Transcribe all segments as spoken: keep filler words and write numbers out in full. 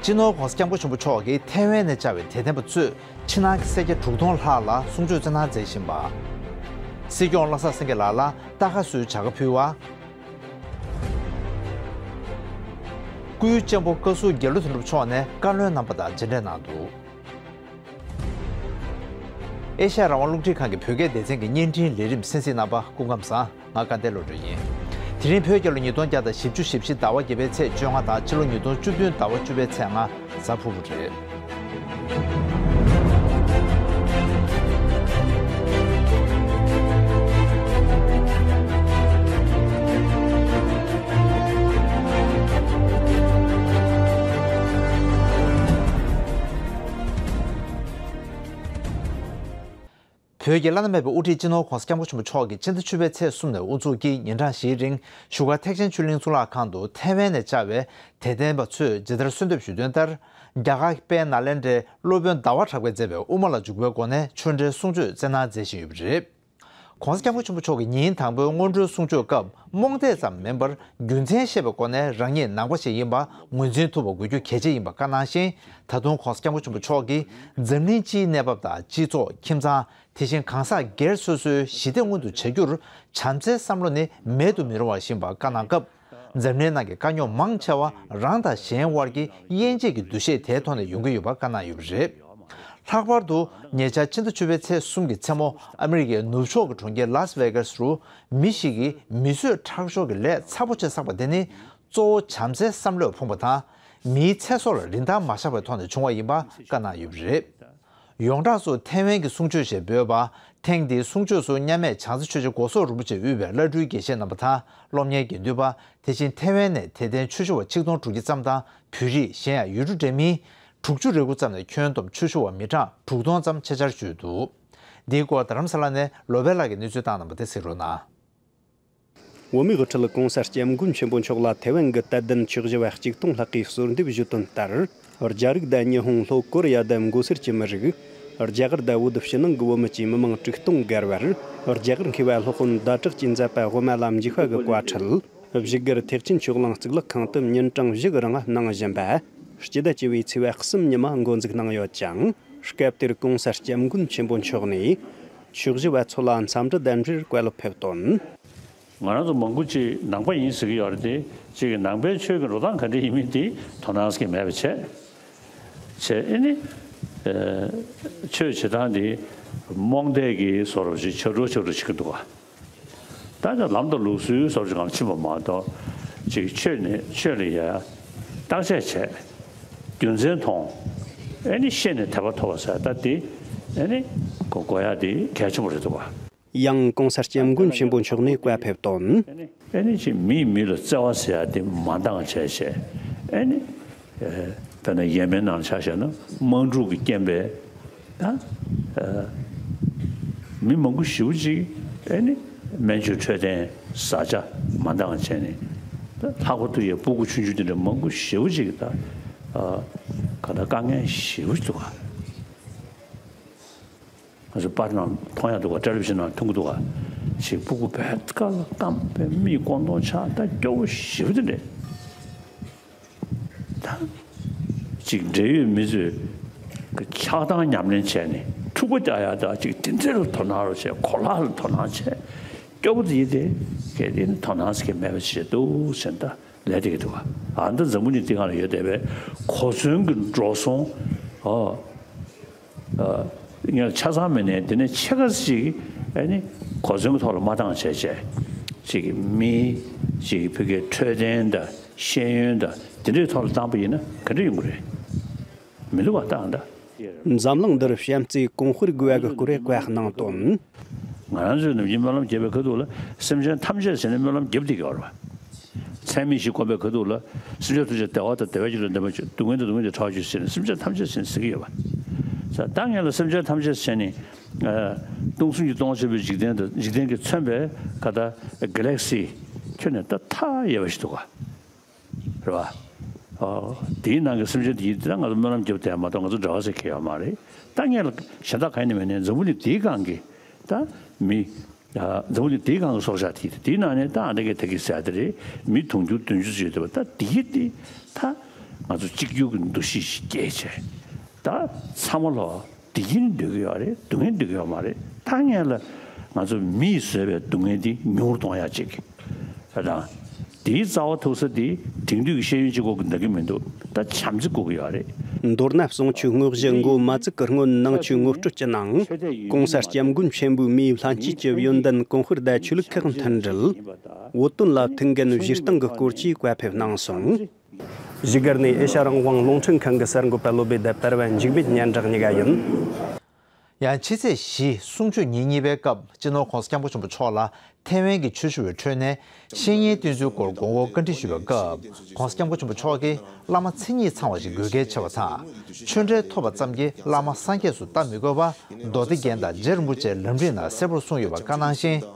སྤྱི་ནོར་༸གོང་ས་༸སྐྱབས་མགོན་ཆེན་པོ་མཆོག་གིས་ཐའེ་ཝན་ནས་བཅར་བའི་དད་ལྡན་པ་ཚོས་ཕྱི་ནང་གི་སེར་སྐྱ་དྲུག་སྟོང་ལྷག་ལ་གསུང་ཆོས་སྩལ་གནང་མཛད་བཞིན་པ། སྲིད་སྐྱོང་བློ་བཟང་སེང་གེ་ལགས་ལ་རྟ་ཁ་གསོའི་བྱ་དགའ་ཕུལ་བ། སྐུའི་གཅེན་པོ་བཀའ་ཟུར་རྒྱ་ལོ་དོན་གྲུབ་མཆོག་ནས་བཀའ་བློན་རྣམ་པ་དང་མཇལ་འཕྲད་གནང་འདུག་ཨེ་ཤ་ཡ་རང་དབང་རླུང་འཕྲིན་ཁང་གི་བོད་སྐད་སྡེ་ཚན་གྱི་བརྙན་འཕྲིན་ལས་རིམ་གསན་གཟིགས་གནང་བ་སྐུ་ཁམས་བཟང་། ང་དགའ་ལྡན་བློ་གྲོས་ཡིན། དེ་རིང་བོད་རྒྱལ་ལོ་ཉིས་སྟོང་བརྒྱ་དང་བཞི་བཅུ་ཞེ་བཞི་ཟླ་བ་བརྒྱད་པའི་ཚེས་བཅོ་ལྔ་དང་ཕྱི་ལོ་ཉིས་སྟོང་བཅུ་བདུན་ཟླ་བ་བཅུ་པའི་ཚེས་ལྔ་གཟའ་ཕུར་བུ་རེད། བོད་ཀྱི་བླ་ན་མེད་པའི་དབུ་ཁྲིད་སྤྱི་ནོར་༸གོང་ས་༸སྐྱབས་མགོན་ཆེན་པོ་མཆོག་གིས་ཕྱི་ཟླ་བཅུ་པའི་ཚེས་གསུམ་ནས་དབུ་འཛུགས་ཀྱིས་ཉིན་གྲངས་བཞིའི་རིང་བཞུགས་སྒར་ཐེག་ཆེན་ཆོས་གླིང་གཙུག་ལག་ཁང་དུ་ཐའེ་ཝན་ནས་བཅར་བའི་དད་ལྡན་པ་ཚོས་ཇི་ལྟར་གསོལ་འདེབས་ཞུས་དོན་ལྟར། རྒྱ་གར་དཔལ་ནཱ་ལེནྡྲའི་སློབ་དཔོན་ཟླ་བ་གྲགས་པས་མཛད་པའི་དབུ་མ་ལ་འཇུག་པའི་སྒོ་ནས་ཆོས་འབྲེལ་གསུང་ཆོས་སྩལ་གནང་མཛད་བཞིན་ཡོད་པ་རེད། ༸གོང་ས་༸སྐྱབས་མགོན་ཆེན་པོ་མཆོག་གིས་ཉིན་དང་པོའི་སྔོན་འགྲོའི་གསུང་ཆོས་སྐབས་རྨོངས་དད་ཙམ་མིན་པར་རྒྱུ་མཚན་ཤེས་པའི་སྒོ་ནས་རང་ཉིད་ནང་པ་ཞིག་ཡིན་པ་ངོས་འཛིན་ཐུབ་པ་དགོས་རྒྱུ་གལ་ཆེ་ཡིན་པ་བཀའ་གནང་ཞིང་། ད་དུང་༸གོང་ས་༸སྐྱབས་མགོན་ཆེན་པོ་མཆོག་གིས་འཛམ་གླིང་སྤྱིའི་གནས་བབ་དང་སྤྱི་ཚོགས། ཁྱིམ་ཚང་། དེ་བཞིན་གང་ཟག་སྒེར་སོ་སོའི་ཞི་བདེ་མངོན་དུ་བྱ་རྒྱུར་བྱམས་བརྩེའི་བསམ་བློ་ནི་མེད་དུ་མི་རུང་བ་ཞིག་ཡིན་པ་བཀའ་གནང་སྐབས། འཛམ་གླིང་ནང་གི་དཀའ་རྙོག་མང་ཆེ་བ་རང་དང་གཞན་དབར་གྱི་དབྱེ་འབྱེད་ཀྱི་འདུ་ཤེས་དེའི་ཐོག་ནས་ཡོང་གི་ཡོད་པ་བཀའ་གནང་ཡོད་པ་རེད། ལྷག་པར་དུ་ཉེ་ཆར་ཕྱི་ཟླ་བཅུ་པའི་ཚེས་གསུམ་གྱི་མཚན་མོ་ཨ་མི་རི་ཀའི་ནུབ་ཕྱོགས་ཀྱི་གྲོང་ཁྱེར་ལཱས་ཝེ་གཱས་རུ་མི་ཞིག་གིས་མི་གསོད་ཁྲག་སྦྱོར་གྱི་ལས་ཚ་པོ་ཆེ་བསགས་པ་དེ་ནི་གཙོ་བོ་བྱམས་བརྩེའི་བསམ་བློས་ཕོངས་པ་དང་། མིའི་ཚེ་སྲོག་ལ་རིན་ཐང་མ་བཞག་པའི་ཐོག་ནས་བྱུང་བ་ཡིན་པ་བཀའ་གནང་ཡོད་པ་རེད། ཡོངས་གྲགས་སུ་ཐའེ་ཝན་གྱི་གསུང་ཆོས་ཞེས་འབོད་པ། ཐེངས་འདིའི་གསུང་ཆོས་སུ་མཉམ་མེད་བྱང་རྩེ་ཆོས་རྗེ་སྒོ་ཟོག་རིན་པོ་ཆེས་དབུས་པའི་བླ་སྤྲུལ་དགེ་བཤེས་རྣམ་པ་དང་སློབ་གཉེར་དགེ་འདུན་པ། དེ་བཞིན་ཐའེ་ཝན་ནས་དད་ལྡན་ཆོས་ཞུ་བ་ཆིག་སྟོང་དྲུག་བརྒྱ་ཙམ་དང་བོད་རིགས་གཞན་ཡང་ཡུལ་གྲུ་འདྲ་མིན་དྲུག་ཅུ་རེ་དགུ་ཙམ་ནས་ཁྱོན་བསྡོམས་ཆོས་ཞུ་བ་མི་གྲངས་དྲུག་སྟོང་ཙམ་ཆེད་བཅར་བྱས་འདུག་འདིའི་སྐོར་རྡ་རམ་ས་ལ་ནས་ལོ་པཎ་ལགས་ཀྱིས་གནས་ཚུལ་བཏང་གནང་བ་དེ་གཟིགས་རོགས་གནང་། བོད་མིའི་དབུ་ཁྲིད་༸གོང་ས་༸སྐྱབས་མགོན་ཆེན་པོ་མཆོག་ལ་ཐའེ་ཝན་གྱི་དད་ལྡན་ཆོས་ཞུ་བ་ཆིག་སྟོང་ལྷག་གིས་གསོལ་འདེབས་ཞུས་དོན་ལྟར། རྒྱ་རིགས་དང་ཉི་ཧོང་ལྷོ་ཀོ་རི་ཡ་དང་མགོ་སེར་གྱི་མི་རིགས། རྒྱ་གར་དང་བོད་ཕྱི་ནང་གི་བོད་མི་བཅས་མི་མང་དྲུག་སྟོང་བརྒལ་བར། རྒྱ་གར་མཁས་པ་སློབ་དཔོན་ཟླ་གྲགས་ཀྱིས་མཛད་པ་དབུ་མ་ལ་འཇུག་པ་གི་བཀའ་ཁྲིད། བཞུགས་སྒར་ཐེག་ཆེན་ཆོས་གླིང་གཙུག་ལག་ཁང་དུ་ཉིན་གྲངས་བཞི་གི་རིང་གནང་བཞིན་པ། སྤྱི་ཟླ་བཅུ་བའི་ཚེས་པ་གསུམ་ཉིན་མ་འགོ་འཛུགས་གནང་ཡོད་ཅིང་། སྐབས་དེར་༸གོང་ས་༸སྐྱབས་མགོན་ཆེན་པོ་མཆོག་ནས་ཆོས་ཞུ་བ་ཚོ་ལ་འཚམས་འདྲི་དང་འབྲེལ་བཀའ་སློབ་ཕེབས་དོན། ང་རང་ཚོ་མང་པོ་ཅིག་ནང་པ་ཡིན་ཟེར་གྱི་ཡོད་རེད་དེ། ཅིག་གིས་ནང་པའི་ཆོས་ཀྱི་འགྲོ་སྟངས་ག་འདྲ་ཡིན་མིན་དེ་དོ་སྣང་ཟེར་གྱི་མེད་པ་བྱས། བྱས་ཨེ་ནི། ཆོས་བྱེད་སྟངས་དེ་རྨོངས་དད་ཀྱི་བཟོ་འདྲ་ཅིག་ཆགས་འགྲོ་ཆགས་འགྲོ་བྱེད་ཀྱི་འདུག་ག་ད་ཀྱང་ལམ་དང་ལུགས་སྲོལ་བཟོ་འདྲ་ཅིག་སྒང་ལ་ཕྱིན་པ་མ་གཏོགས། ཅིག་ཆོས་ནི་ཆོས་ལ་ཡ་བརྟག་དཔྱད་བྱས། རྒྱུ་མཚན་མཐོང་། ཨེ་ནི་ཤེས་ནས་དད་པ་ཐོབ་པ་ཟེར་ད་དེ་ཨེ་ནི་གོ་དགོས་ཡ་དེ་གལ་ཆེན་པོ་རེད་འདུག་ག་ཡང་༸གོང་ས་༸སྐྱབས་མགོན་ཆེན་པོ་མཆོག་ནས་བཀའ་ཕེབས་དོན། ཨེ་ནི་ཅིག་མིས་མི་ལ་བརྩེ་བ་ཟེར་ཡ་དེ་མ་འདང་བྱས་བྱས། ཨེ་ནི། དཔེར་ན་ཡས་མས་ནང་ཆ་བཞག་ན་དམག་འཁྲུག་གི་རྐྱེན་པས་ད། མི་མང་པོ་ཞེ་པོ་ཅིག་ཨེ་ནི་སྨན་བཅོས་འཕྲོད་བསྟེན་བཟའ་བཅའ་མ་འདང་བྱས་ནས། ད་ལྷག་པར་དུ་ཡ་སྤུ་གུ་ཆུང་ཆུང་དེ་འདྲ་མང་པོ་ཞེ་པོ་ཅིག་ད་ག་ད་དཀའ་ངལ་ཞེ་པོ་ཅིག་འདུག་ག་ང་ཚོ་པར་ནང་མཐོང་ཡག་འདུག་ག་ཊེ་ལི་བི་ཤན་ནང་མཐོང་གི་འདུག་ག་ཅིག་སྤུ་གུ་བད་ཀ་ལ་སྐམ་པའི་མིག་ཀོང་ཏོང་ཆགས་ད་སྐྱོ་བོ་ཞེ་པོ་དེ་འདྲས། ད་ཅིག་འབྲེལ་ཡོད་མི་ཚོས་ཆགས་སྡང་ཉམས་ལེན་བྱས་ནས་འཁྲུག་པ་རྒྱག་ཡག་ད་ཅིག་དེ་འདྲས་ལ་དོ་སྣང་རོགས་བྱས། གོ་ལག་ལ་དོ་སྣང་བྱས། སྐྱོ་པོ་དེ་ཡིན་ཏེ། གལ་ཏེ་ནི་དོ་སྣང་ཟེར་གྱི་མེད་པ་བྱས་འདུག་ཟེར་ད་ལས་དེ་གི་འདུག་ག་ཨ་ད་འཛམ་བུ་གླིང་འདི་སྒང་ལ་ཡོད་བསྡད་པའི་གོ་མཚོན་གྱི་འགྲོ་སོང་། ཨོ། ཨ། ངས་ཆ་ཚང་མིན་ནའི་དེ་ནས་ཕྱེད་ཀ་ཅིག་ཨ་ནི་གོ་མཚོན་གྱི་ཐོག་ལ་མ་བཏང་བྱས་བྱས། ཅིག་མི་ཅིག་ཕ་གིའི་འཕྲོད་བསྟེན་དང་ཤེས་ཡོན་དང་དེ་འདྲའི་ཐོག་ལ་བཏང་པ་ཡིན་ན་ག་འདྲ་ཡོང་གི་རེད། མི་འདུག་བ་ད་ཨ་ད། འཛམ་གླིང་འདིར་བྱམས་བརྩེའི་གོང་སྤེལ་དགོས་པ་གི་སྐོར་བཀའ་གནང་དོན། ང་རང་ཚོས་ནམ་རྒྱུན་སྨོན་ལམ་རྒྱབ་པའི་ཁ་ཐུག་ལ་སེམས་ཅན་ཐམས་ཅད་ཟེར་ནས་སྨོན་ལམ་རྒྱབ་བསྡད་ཀྱི་ཡོད་རེད་བ། ཚད་མེད་བཞི་བསྒོམ་པའི་ཁ་ཐུག་ལ། སེམས་ཅན་ཐམས་ཅད་བདེ་བ་དང་བདེ་བའི་རྒྱུ་ལ་འདོད་པ་ཅིག་སྡུག་བསྔལ་དང་སྡུག་བསྔལ་གྱི་ཕྲག་བཅུ་ཟེར་ནས་སེམས་ཅན་ཐམས་ཅད་ཟེར་ནས་ཟེར་གྱི་ཡོད་པ། ས་ད་ངས་ལ་སེམས་ཅན་ཐམས་ཅད་ཟེར་ནས། ཨ། སྟོང་གསུམ་གྱི་སྟོང་ཆེན་པོའི་འཇིག་རྟེན་དང་འཇིག་རྟེན་གྱིས་མཚོན་པའི་ག་ད་གེ་ལེག་སི་ཁྱོན་ནས་ད་མཐའ་ཡས་པ་ཞིག་འདུག་ག་རེད་བ། ཨོ། དེའི་ནང་གི་སེམས་ཅན་དེ་ཡིན་དེ་ད་ང་ཚོ་སྨོན་ལམ་རྒྱབ་བསྡད་མ་གཏོགས་ང་ཚོ་འབྲེལ་བ་ཟེར་གྱི་ཡོད་མ་རེད། ད་ངས་ལ་གཞན་དག་གང་ཡིན་ནས་མིན་ནའི་འཛམ་བུ་གླིང་འདིའི་སྒང་གི་ད་མི། འཛམ་བུ་གླིང་འདིའི་སྒང་གི་སྲོག་ཆགས་དེ་དེའི་ནང་ནས་ད་ཨ་འདྲ་གི་ད་གི་ཟེར་ཡ་དེ་རེད། མི་དུང་ཕྱུར་བདུན་ཅུ་ཙམ་ཡོད་བསྡད་པ་ད་དེ་གི་དེ་ད་ ང་ཚོ་གཅིག་གྱུར་གྱི་འདུ་ཤེས་ཤིག་སྐྱེས་བྱས། ད་ཚང་མ་ལོ་བདེ་སྐྱིད་འདོད་ཀྱི་ཡོད་རེད། སྡུག་བསྔལ་འདོད་ཀྱི་ཡོད་མ་རེད། ད་སྔོན་ལ་ང་ཚོ་མིས་བཟོས་པའི་སྡུག་བསྔལ་འདི་ཉུང་རུ་གཏོང་ཡག་ཅིག་དང་། དེའི་རྩ་བ་ཐུག་ས་དེ་དེང་དུས་ཀྱི་ཤེས་ཡོན་གཅིག་པོ་གིས་འདང་གི་མི་འདུག་ད་བྱམས་བརྩེ་དགོས་ཀྱི་ཡོད་རེད། མདོར་ན་གསུང་ཆོས་དངོས་གཞི་མགོ་མ་བཙུགས་ཀྱི་སྔོན་ནང་ཆོས་ངོ་སྤྲོད་ཀྱི་ནང་། ༸གོང་ས་༸སྐྱབས་མགོན་ཆེན་པོས་མིའི་ལྷན་སྐྱེས་ཀྱི་ཡོན་ཏན་གོང་འཕེལ་དང་ཆོས་ལུགས་ཁག་མཐུན་སྒྲིལ། བོད་དོན་ལ་མཐུན་རྐྱེན་སྤྱིར་བཏང་གི་སྐོར་གྱི་བཀའ་ཕེབས་གནང་སོང་། བཞུགས་སྒར་ནས་ཨེ་ཤ་རང་དབང་རླུང་འཕྲིན་ཁང་གི་གསར་འགོད་པ་བློ་བྷེ་དང་བར་བ་འཇིགས་མེད་སྙན་གྲགས་གཉིས་ཀ་ཡིན། ཡང་ཕྱི་ཚེས་བཞི་གསུང་ཆོས་ཉིན་གཉིས་པའི་སྐབས་སྤྱི་ནོར་༸གོང་ས་༸སྐྱབས་མགོན་ཆེན་པོ་མཆོག་ལ་ཐའེ་ཝན་གྱི་ཆོས་ཞུ་བའི་ཁྲོད་ནས་བཤེས་གཉེན་བསྟེན་ཚུལ་སྐོར་དགོངས་སྐོར་བཀའ་འདྲི་ཞུས་པའི་སྐབས་༸གོང་ས་༸སྐྱབས་མགོན་ཆེན་པོ་མཆོག་གིས་བླ་མ་མཚན་ཉིད་ཚང་བ་ཞིག་དགོས་གལ་ཆེ་བ་དང་། ཆོས་འབྲེལ་ཐོབ་པ་ཙམ་གྱིས་བླ་མ་སངས་རྒྱས་སུ་ལྟ་མི་དགོས་པ་མདོ་སྡེ་རྒྱན་དང་རྗེ་རིན་པོ་ཆེའི་ལམ་རིམ་ནང་གསལ་པོར་གསུངས་ཡོད་པ་བཀའ་གནང་ཞིང་།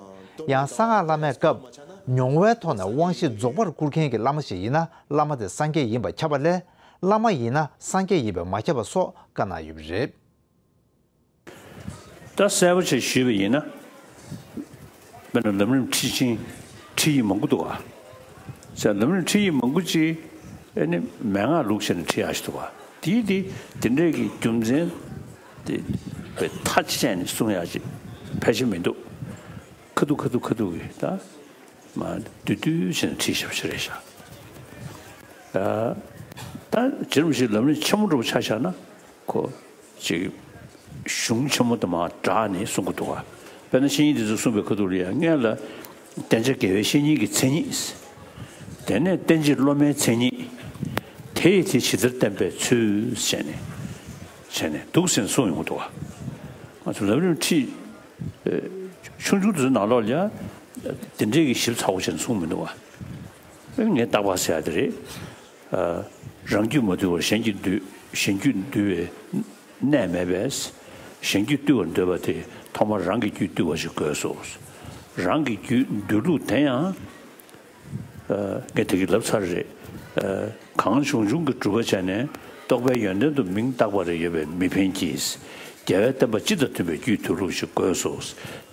ཡང་གསང་སྔགས་བླ་མའི་སྐབས་མྱོང་བའི་ཐོག་ནས་དབང་བཞི་རྫོགས་པར་བསྐུར་མཁན་གྱི་བླ་མ་ཞིག་ཡིན་ན་བླ་མ་དེ་སངས་རྒྱས་ཡིན་པ་ཁྱབ་པ་ལས། བླ་མ་ཡིན་ན་སངས་རྒྱས་ཡིན་པས་མ་ཁྱབ་པ་སོགས་བཀའ་གནང་ཡོད་པ་རེད། ད་གསལ་པོ་བྱས་ཞུས་པ་ཡིན་ན། དཔེར་ན་ལམ་རིམ་ཁྲིད་ཆེན་ཁྲིད་ཡིག་མང་པོ་འདུག་ག་ཟེར། ལམ་རིམ་ཁྲིད་ཡིག་མང་པོ་ཅིག་ཨེ་ནི་མན་ངག་ལུགས་བྱས་ནས་ཁྲིད་ཡག་ཞིག་འདུག་ག་དེའི་དེ་དེ་འདྲའི་གི་རྒྱུ་མཚན་དེ་དཔེ་ཐག་བཅད་ནས་གསུང་ཡག་ཅིག་ཕལ་ཆེར་མི་འདུག་ཁ་ཐུག་ཁ་ཐུག་ཁ་ཐུག་གི་ད་མ་བསྡུས་བསྡུས་བྱས་ནས་ཁྲིད་བཞག་པ་ཞིག་རེད་ཤག་ད་རྗེ་རིན་པོ་ཆེའི་ལམ་རིམ་ཆེན་མོ་འདྲ་པོ་ཆ་བཞག་ན། ཁོ་ཅིག་གཞུང་ཆེན་མོ་དང་མར་སྦྲགས་ནས་གསུང་གི་འདུག་ག་དཔེར་ན་བཤེས་གཉེན་འདི་ཚོས་གསུངས་པའི་ཁ་ཐུག་ལ་ཡང་སྔོན་ལ་བསྟེན་བྱ་དགེ་བའི་བཤེས་གཉེན་གྱི་མཚན་ཉིད། དེ་ནས་བསྟེན་བྱེད་སློབ་མའི་མཚན་ཉིད། དེ་ཡི་དེ་ཇི་ལྟར་བསྟེན་པའི་ཚུལ་བྱས་ནས། བྱས་ནས་འདུག་ཟེར་ནས་གསུངས་ཡོང་གི་འདུག་ག་ང་ཚོ་ལམ་རིམ་ཁྲིད་ཆུང་ཆུང་དེ་ཚོའི་ནང་ལོགས་ལ་ཡང་དེ་འདྲའི་གི་ཞིབ་ཚགས་པོ་བྱས་ནས་གསུངས་མི་འདུག་ག་ངས་རྟག་པར་ཟེར་ཡ་དེ་རེད། རང་རྒྱུད་མ་དུལ་བར་གཞན་རྒྱུད་འདུལ། གཞན་རྒྱུད་འདུལ་བའི་གནས་མེད་པས། གཞན་རྒྱུད་བཏུལ་བར་འདོད་པ་དེས་ཐོག་མར་རང་གི་རྒྱུད་བཏུལ་བ་ཞིག་དགོས་སོ། རང་གི་རྒྱུད་འདུལ་ལུགས་དེ་ཡང་། ངས་དེ་གི་ལབ་ཚར་རེད། གང་བྱུང་བྱུང་གི་སྒྲུབ་པ་བྱས་ནས་རྟོགས་པའི་ཡོན་ཏན་དུ་མིང་བཏགས་པ་རེ་ཡོད་པས་མི་ཕན་གྱི། རྒྱལ་བའི་བསྟན་པ་སྤྱི་དང་མཐུན་པའི་རྒྱུད་དུལ་ལུགས་ཤིག་དགོས་སོ།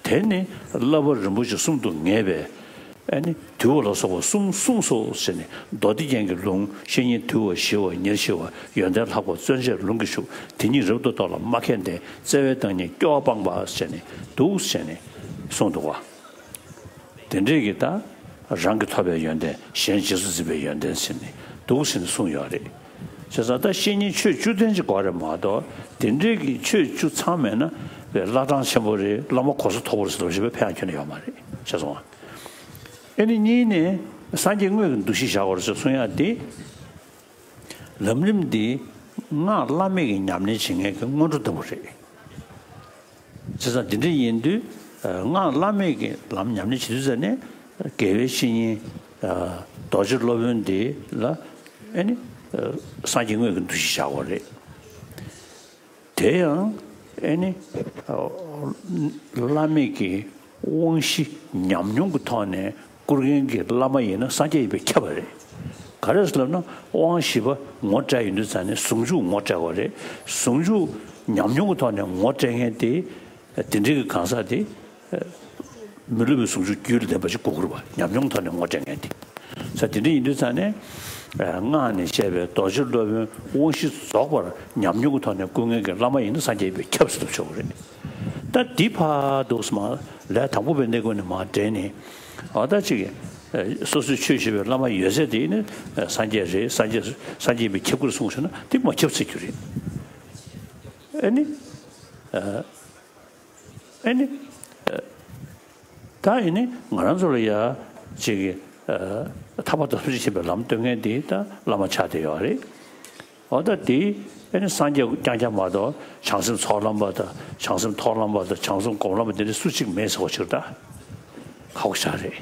དེ་ནི་བསླབ་པ་རིམ་པ་བཞི་གསུམ་དུ་ངེས་པས། ཨ་ནི་དུལ་བ་ལ་སོགས་པ་གསུམ་གསུངས་སོ་ཟེར་ནས་མདོ་སྡེ་རྒྱན་གྱི་ལུང་བཤེས་གཉེན་དུལ་བ་ཞི་བ་ཉེར་ཞི་བ་ཡོན་ཏན་ལྷག་པ་བརྩོན་བཅས་ལུང་གིས་ཞུགས། དེ་ཉིད་རབ་ཏུ་རྟོགས་ལ་མ་ཁེལ་ཏེ་བརྩེ་བའི་བདག་ཉིད་སྐྱོ་བ་སྤངས་པ་ཟེར་ནས་འདུག་ཟེར་ནས་གསུངས་འདུག་ག་དེ་འདྲས་ཀྱི་ད་རང་གིས་ཐོབ་པའི་ཡོན་ཏན་གཞན་རྗེས་སུ་འཛིན་པའི་ཡོན་ཏན་ཟེར་ནས་འདུག་ཟེར་ནས་གསུངས་ཡོད་རེད། བྱས་ཙང་ད་བཤེས་གཉེན་ཆོས་བཅུ་ལྡན་ཅིག་དགོས་རེད་མ་གཏོགས་དེ་འདྲས་ཀྱི་ཆོས་བཅུ་ཚང་མེད་ན་བླ་བྲང་ཆེན་པོ་རེད། བླ་མ་གོ་ས་མཐོ་པོ་རེད་ཟེར་ལབ་བྱས་པས་ཕན་ཡང་ཁྱོན་ནས་ཡོད་མ་རེད། ཤེས་སོང་ཨ། ཨེ་ནི་གཉིས་ནས་སངས་རྒྱས་དངོས་ཀྱི་འདུ་ཤེས་བཞག་དགོས་རེད་ཟེར་གསུང་ཡག་དེ། ལམ་རིམ་འདི་སྔགས་བླ་མེད་ཀྱི་ཉམས་ལེན་བྱེད་མཁན་གྱི་སྔོན་འགྲོ་ལྟ་བུ་རེད། བྱས་ཙང་འདི་འདྲ་ཡིན་དུས་སྔགས་བླ་མེད་ཀྱི་ལམ་ཉམས་ལེན་བྱེད་དུས་ཙམ་ནས་དགེ་བའི་བཤེས་གཉེན་རྡོ་རྗེ་སློབ་དཔོན་འདི་ལ་ཨེ་ནི་སངས་རྒྱས་དངོས་ཀྱི་འདུ་ཤེས་བཞག་དགོས་རེད། དེ་ཡང་ཨེ་ནི་བླ་མེད་ཀྱི་དབང་བཞི་ཉམས་མྱོང་གི་ཐོག་ནས་བསྐུར་མཁན་གྱི་བླ་མ་ཡིན་ན་སངས་རྒྱས་ཡིན་པས་ཁྱབ་པ་རེད། ག་རེ་ཟེར་ལབ་ན་དབང་བཞི་པ་ངོ་སྤྲད་ཡོང་དུས་ཙམ་ནས་ཟུང་འཇུག་ངོ་སྤྲད་དགོས་རེད། ཟུང་འཇུག་ཉམས་མྱོང་གི་ཐོག་ནས་ངོ་སྤྲད་མཁན་དེ་དེ་འདྲའི་གི་གང་ཟག་དེ། མི་སློབ་པའི་ཟུང་འཇུག་རྒྱུད་ལ་ལྡན་པ་ཞིག་དགོས་ཀྱི་རེད་པ། ཉམས་མྱོང་ཐོག་ནས་ངོ་སྤྲད་མཁན་དེ། ས་དེ་འདྲ་ཡིན་དུས་ཙང་ནས། སྔགས་ནས་བཤད་པའི་རྡོ་རྗེ་སློབ་དཔོན་དབང་བཞི་རྫོགས་པར་ཉམས་མྱོང་གི་ཐོག་ནས་བསྐུར་མཁན་གྱི་བླ་མ་ཡིན་ན་སངས་རྒྱས་ཡིན་པས་ཁྱབ་ཟེར་ཐུབ་ཆོག་གི་རེད། ད་འདི་ཕར་འདུག་སེ་མར་ལས་དང་པོ་པའི་གནས་སྐབས་ནས་མར་འདྲེན་ནས། འོ་ད་ཅིག་སོ་སོའི་ཆོས་ཞུ་བའི་བླ་མ་ཡོད་ཚད་དེ་ནི་སངས་རྒྱས་རེད། སངས་རྒྱས་སངས་རྒྱས་ཡིན་པས་ཁྱབ་ཀྱི་རེད་གསུངས་སོང་ན་དེ་མ་ཁྱབ་ཟེར་རྒྱུ་རེད། ཨེ་ནི། ཨེ་ནི། ད་ཡིན་ནི་ང་རང་ཚོ་ལ་ཡ་ཅིག་ཐར་པ་དང་ཐམས་ཅད་མཁྱེན་པའི་ལམ་སྟོན་མཁན་དེ་ད་བླ་མ་ཆགས་བསྡད་ཡོད་རེད། འོ་ད་དེ་ཨེ་ནི་སངས་རྒྱས་རྐྱང་རྐྱང་མ་གཏོགས་བྱང་སེམས་ཚོགས་ལམ་པ་དང་བྱང་སེམས་ཐོག་ལམ་པ་དང་བྱང་སེམས་སྒོམ་ལམ་པ་དེ་འདྲ་སུ་གཅིག་མེད་ཟེར་བ་ཕྱིར་ད་ཁག་པོ་ཆགས་རེད།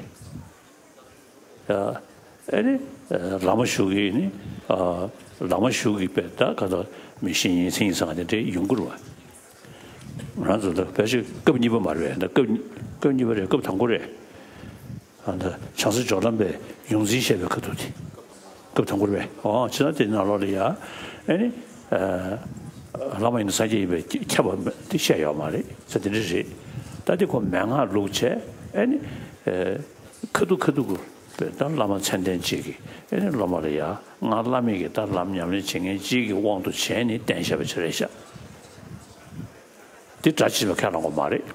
ཨ་ནི་བླ་མ་ཞུ་གི་ནི་བླ་མ་ཞུ་གི་པས་ད་ག་ད་མི་ཤེས་ཡིན་སེང་ཡིན་སང་དེ་འདྲའི་ཡོང་གི་རེད་བ། ང་རང་ཚོ་ད་ཕལ་ཆེར་སྐབས་གཉིས་པ་མ་རེད་པས། ད་སྐབས་སྐབས་གཉིས་པ་རེད། སྐབས་དང་པོ་རེད། ཨ་ད་བྱང་སེམས་སྦྱོར་ལམ་པའི་ཡོངས་འཛིན་བཤད་པའི་ཁ་ཐུག་དེ་སྐབས་དང་པོ་རེད་པས། ཨོ་བྱས་ན་དེ་ནང་ལོགས་ལ་ཡ་ཨ་ནི་བླ་མ་ཡིན་ན་སངས་རྒྱས་ཡིན་པས་ཁྱབ་པ་དེ་བཤད་ཡོད་མ་རེད་ཟེར་དེ་འདྲ་རེད། ད་དེ་ཁོ་མན་ངག་ལུགས་བྱས་ཨ་ནི། ཁ་ཐུག་ཁ་ཐུག་གི་ པས་ད་བླ་མ་མཚན་ལྡན་གཅིག་གིས་ཨེ་ནི་སློབ་མ་ལ་ཡ་ང་བླ་མེད་ཀྱི་ད་ལམ་ཉམས་ལེན་བྱེད་མཁན་གཅིག་གི་དབང་དུ་བྱས་ནས་བསྟན་བཞག་པ་ཅིག་རེད་ཤག་འདི་སྒྲ་ཕྱི་མ་ཁས་བླངས་པ་མ་རེད།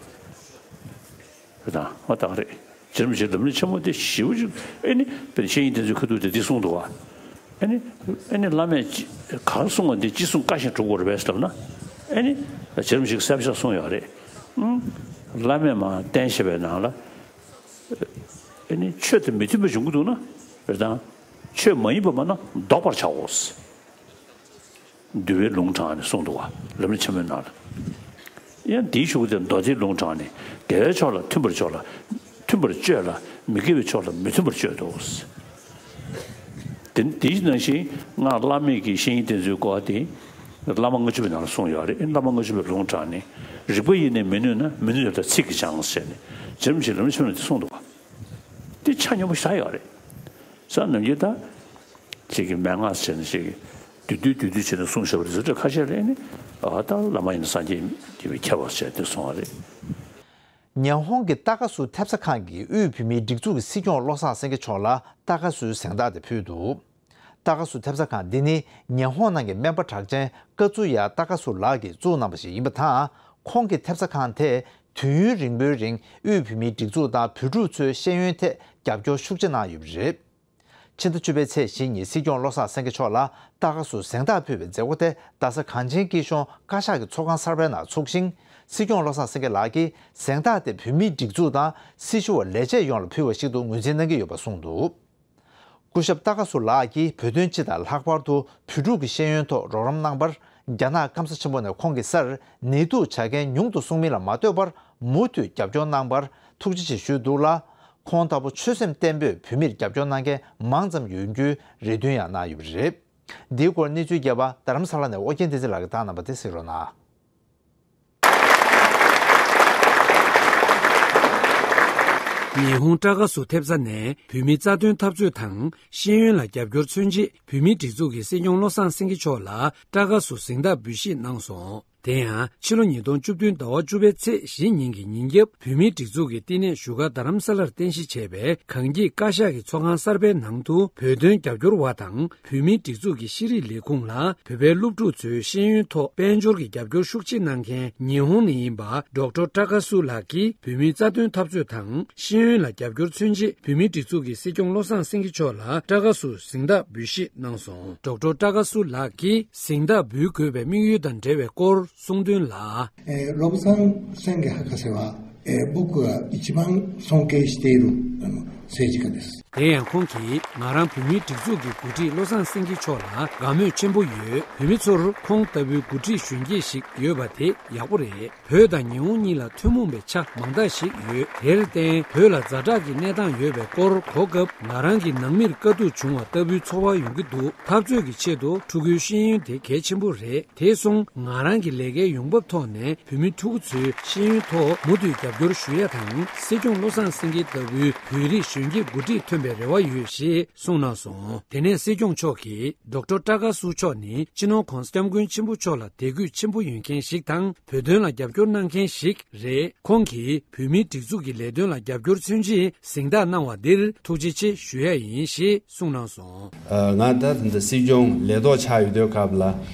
རེད་དང་མ་དག་རེད། རྗེ་རིན་པོ་ཆེ་ལམ་རིམ་ཆེན་མོ་དེ་ཞེ་པོ་ཅིག་ཨེ་ནི་དཔེར་ན་བཤེས་གཉེན་བསྟེན་ཚུལ་ཁ་ཐུག་དེ་འདི་གསུངས་འདུག་བ། ཨེ་ནི་ཨེ་ནི་བླ་མས་ཅི་ག་རེ་གསུངས་པ་འདི་ཅི་གསུང་བཀའ་བཞིན་སྒྲུབ་དགོས་རེད་པས་ཟེར་ལབ་ན། ཨེ་ནི་རྗེ་རིན་པོ་ཆེས་གསལ་པོ་ཞིག་གསུངས་ཡོད་རེད། ཨང་། བླ་མས་མར་བསྟན་བཞག་པའི་ནང་ལ་ཨེ་ནི་ཆོས་དེ་མི་མཐུན་པ་བྱུང་གི་འདུག་ན་རེད་དང་། ཆོས་མ་ཡིན་པ་མ་ན་བཟློག་པར་བྱའོ། འདུལ་བའི་ལུང་དྲངས་ནས་གསུངས་འདུག་བ། ལམ་རིམ་ཆེན་མོའི་ནང་ལ། ཡང་འདིའི་གཞུག་གུ་དེ་མདོ་སྡེའི་ལུང་དྲངས་ནས་དགེ་བའི་ཕྱོགས་ལ་མཐུན་པར་སྤྱོད་ལ། མཐུན་པར་སྤྱོད་ལ་མི་དགེ་བའི་ཕྱོགས་ལ་མི་མཐུན་པར་སྤྱོད་དོ། དེ་དེའི་ནང་བཞིན་སྔགས་བླ་མེད་ཀྱི་བཤེས་གཉེན་བསྟེན་ཚུལ་སྐོར་དེ་བླ་མ་ལྔ་བཅུ་པའི་ནང་ལ་གསུངས་ཡོད་རེད། བླ་མ་ལྔ་བཅུ་པའི་ལུང་དྲངས་ནས་རིགས་པ་ཡིས་ནི་མི་ནུས་ན་མི་ནུས་ལ་ཚིག་གིས་སྦྱངས་ཟེར་ནས་རྗེ་རིན་པོ་ཆེས་ལམ་རིམ་ཆེན་མོ་ནང་དེ་གསུངས་འདུག་བ། དེ་ཆ་སྙོམས་པོ་ཞེ་དྲག་ཡོད་རེད། ས་ནམ་རྒྱུན་ད། ཅིག་གི་མན་ངག་བྱས་ནས་ཅིག་གི་བསྡུས་བསྡུས་བསྡུས་བསྡུས་བྱས་ནས་གསུངས་བཞག་པ་རེད་ཟེར་ཁ་ཤས་ལ་ཨེ་ནི། ཨ་ད་བླ་མ་ཡིན་ན་སངས་རྒྱས་ཀྱི་ཁྱད་པར་བྱས་ཏེ་གསུངས་པ་རེད། ཉི་ཧོང་གི་ཏཱ་ཀ་སུ་ཐེབས་རྩ་ཁང་གིས་དབུས་བོད་མིའི་སྒྲིག་འཛུགས་ཀྱི་སྲིད་སྐྱོང་བློ་བཟང་སེང་གེ་མཆོག་ལ་ཏཱ་ཀ་སུའི་གཟེངས་རྟགས་དེ་ཕུལ་འདུག་ཏཱ་ཀ་སུ་ཐེབས་རྩ་ཁང་འདི་ནི་ཉི་ཧོང་ནང་གི་སྨན་པ་གྲགས་ཅན་ཀ་ཙུ་ཡ་ཏཱ་ཀ་སུ་ལགས་ཀྱིས་བཙུགས་གནང་བ་ཞིག་ཡིན་པ་དང་། ཁོང་གི་ཐེབས་རྩ་ཁང་དེས་དུས་ཡུན་རིང་པོའི་རིང་དབུས་བོད་མིའི་སྒྲིག་འཛུགས་དང་བོད་ཕྲུག་ཚོའི་ཤེས་ཡོན་ཐད་རྒྱབ་སྐྱོར་ཤུགས་ཆེ་གནང་ཡོད་པ་རེད། ཕྱི་ཟླ་བཅུ་པའི་ཚེས་བཞི་ཉིན་སྲིད་སྐྱོང་བློ་བཟང་སེང་གེ་མཆོག་ལ་ཏཱ་ཀ་སུ་གཟེངས་རྟགས་ཕུལ་བའི་མཛད་སྒོ་དེ་རྡ་ས་གངས་ཅན་སྐྱིད་གཤོངས་བཀའ་ཤག་གི་ཚོགས་ཁང་གསར་པའི་ནང་ཚུགས་ཤིང་། སྲིད་སྐྱོང་བློ་བཟང་སེང་གེ་ལགས་ཀྱིས་གཟེངས་རྟགས་དེ་བོད་མིའི་སྒྲིག་འཛུགས་དང་སྲི་ཞུ་བ་ལས་བྱེད་ཡོངས་ལ་ཕུལ་བ་ཞིག་ཏུ་ངོས་འཛིན་གནང་གི་ཡོད་པ་གསུངས་འདུག་སྐུ་ཞབས་ཏཱ་ཀ་སུ་ལགས་ཀྱིས་བོད་དོན་སྤྱི་དང་ལྷག་པར་དུ་བོད་ཕྲུག་གི་ཤེས་ཡོན་ཐོག་རོགས་རམ་གནང་བར་རྒྱ་ནག་སྐམ་ས་ཆེན་པོ་ནས་ཁོང་གི་སར་ནད་དུག་བྱ་མཁན་ཉུང་དུ་སོང་མིན་ལ་མ་ལྟོས་པར་མུ་མཐུད་རྒྱབ་སྐྱོར་གནང་བར་ཐུགས་རྗེ་ཆེ་ཞུས་འདུག་ལ། ཁོང་ལྟ་བུ་ཆོད་སེམས་བརྟན་པོས་བོད་མིར་རྒྱབ་སྐྱོར་གནང་མཁན་མང་ཙམ་ཡོང་རྒྱུའི་རེ་འདུན་ཡང་གནང་ཡོད་པ་རེད། འདིའི་སྐོར་གནས་ཚུལ་རྒྱས་པ་རྡ་རམ་ས་ལ་ནས་ཨོ་རྒྱན་བསྟན་འཛིན་ལགས་ཀྱིས་བཏང་གནང་བ་དེ་གཟིགས་རོགས་གནང་། ཉི་ཧོང་ཀྲ་ཀ་སུ་ཐེབས་རྩ་ནས་བོད་མིའི་རྩ་དོན་འཐབ་རྩོད་དང་ཤེས་ཡོན་ལ་རྒྱབ་སྐྱོར་མཚོན་ཆེད་བོད་མིའི་སྒྲིག་འཛུགས་ཀྱི་སྲིད་སྐྱོང་བློ་བཟང་སེང་གེ་མཆོག་ལ་ཀྲ་ཀ་སུ་གཟེངས་རྟགས་འབུལ་བཞེས་གནང་སོང་། དེ་ཡང་ཕྱི་ལོ་ཉིས་སྟོང་བཅུ་བདུན་ཟླ་བ་བཅུ་པའི་ཚེས་བཞི་ཉིན་གྱི་ཉིན་རྒྱབ་བོད་མིའི་སྒྲིག་འཛུགས་ཀྱི་བསྟི་གནས་བཞུགས་སྒར་རྡ་རམ་ས་ལར་རྟེན་གཞི་བྱས་པའི་གངས་སྐྱིད་བཀའ་ཤག་གི་ཚོགས་ཁང་གསར་པའི་ནང་དུ་བོད་དོན་རྒྱབ་སྐྱོར་བ་དང་བོད་མིའི་སྒྲིག་འཛུགས་ཀྱི་ཤེས་རིག་ལས་ཁུངས་ལ་བོད་པའི་སློབ་ཕྲུག་ཚོའི་ཤེས་ཡོན་ཐོག་དཔལ་འབྱོར་གྱི་རྒྱབ་སྐྱོར་ཤུགས་ཆེ་གནང་མཁན་ཉི་ཧོང་ནས་ཡིན་པ་ཌོག་ཊར་ཀྲ་ཀ་སུ་ལགས་ཀྱིས་བོད་མིའི་རྩ་དོན་འཐབ་རྩོད་དང་ཤེས་ཡོན་ལ་རྒྱབ་སྐྱོར་མཚོན་ཆེད་བོད་མིའི་སྒྲིག་འཛུགས་ཀྱི་སྲིད་སྐྱོང་བློ་བཟང་སེང་གེ་མཆོག་ལ་ཀྲ་ཀ་སུ་གཟེངས་རྟགས་འབུལ་བཞེས་གནང་སོང་། ཌོག་ཊར་ཀྲ་ཀ་སུ་ལགས་ཀྱིས་གཟེངས་རྟགས་འབུལ་དགོས་པའི་དམིགས་ཡུལ་དང་འབྲེལ་བའི་སྐོར་གསུངས་དོན་ལ། えー、ロブサン宣言博士は、えー、僕が一番尊敬している、あの、政治家です。 དེ་ཡང་ཁོང་གིས་ང་རང་བོད་མིའི་སྒྲིག་འཛུགས་ཀྱི་འགོ་ཁྲིད་བློ་བཟང་སེང་གེ་མཆོག་ལ་དགའ་མོས་ཆེན་པོ་ཡོད། བོད་མི་ཚོར་ཁོང་ལྟ་བུའི་འགོ་ཁྲིད་གཞོན་སྐྱེས་ཤིག་ཡོད་པ་དེ་ཡག་པོ་རེད། བོད་དང་ཉི་ཧོང་གཉིས་ལ་ཐུན་མོང་བའི་ཆ་མང་དག་ཞིག་ཡོད། དེར་བརྟེན་བོད་ལ་ཛ་དྲག་གི་གནས་སྟངས་ཡོད་པའི་སྐོར་གོ་སྐབས་ང་རང་གི་ནང་མིར་དཀའ་སྡུག་བྱུང་བ་ལྟ་བུའི་ཚོར་བ་ཡོང་གི་འདུག་འཐབ་རྩོད་ཀྱི་ཆེད་དུ་ཕྲུ་གུའི་ཤེས་ཡོན་དེ་གལ་ཆེན་པོ་རེད། དེ་སོང་ང་རང་གི་ལས་ཀའི་ཡོང་འབབ་ཐོག་ནས་བོད་མི་ཕྲུ་གུ་ཚོའི་ཤེས་ཡོན་ཐོག་མུ་མཐུད་རྒྱབ་སྐྱོར་ཞུ་ཡ་དང་སྲིད་སྐྱོང་བློ་བཟང་སེང་གེ་ལྟ་བུའི་བོད་རིགས་གཞོན་སྐྱེས་འགོ་ཁྲིད་ཐོན་པའི་རེ་བ་ཡོད་ཞེས་གསུངས་གནང་སོང་། དེ་ནས་སྲིད་སྐྱོང་མཆོག་གིས་ཌོག་ཊར་ཀྲ་ཀ་སུ་མཆོག་ནི་སྤྱི་ནོར་༧གོང་ས་༧སྐྱབས་མགོན་ཆེན་པོ་མཆོག་ལ་དད་གུས་ཆེན་པོ་ཡོད་མཁན་ཞིག་དང་བོད་དོན་ལ་རྒྱབ་སྐྱོར་གནང་མཁན་ཞིག་རེད། ཁོང་གིས་བོད་མིའི་སྒྲིག་འཛུགས་ཀྱི་ལས་དོན་ལ་རྒྱབ་སྐྱོར་མཚོན་ཆེད་གཟེངས་རྟགས་གནང་བ་འདིར་ཐུགས་རྗེ་ཆེ་ཞུ་ཡ་ཡིན་ཞེས་གསུངས་གནང་སོང་། ཨ། ང་ད་ད་སྲིད་སྐྱོང་ལས་ཐོག་ཆགས་ཡོད་དུས་སྐབས་ལ་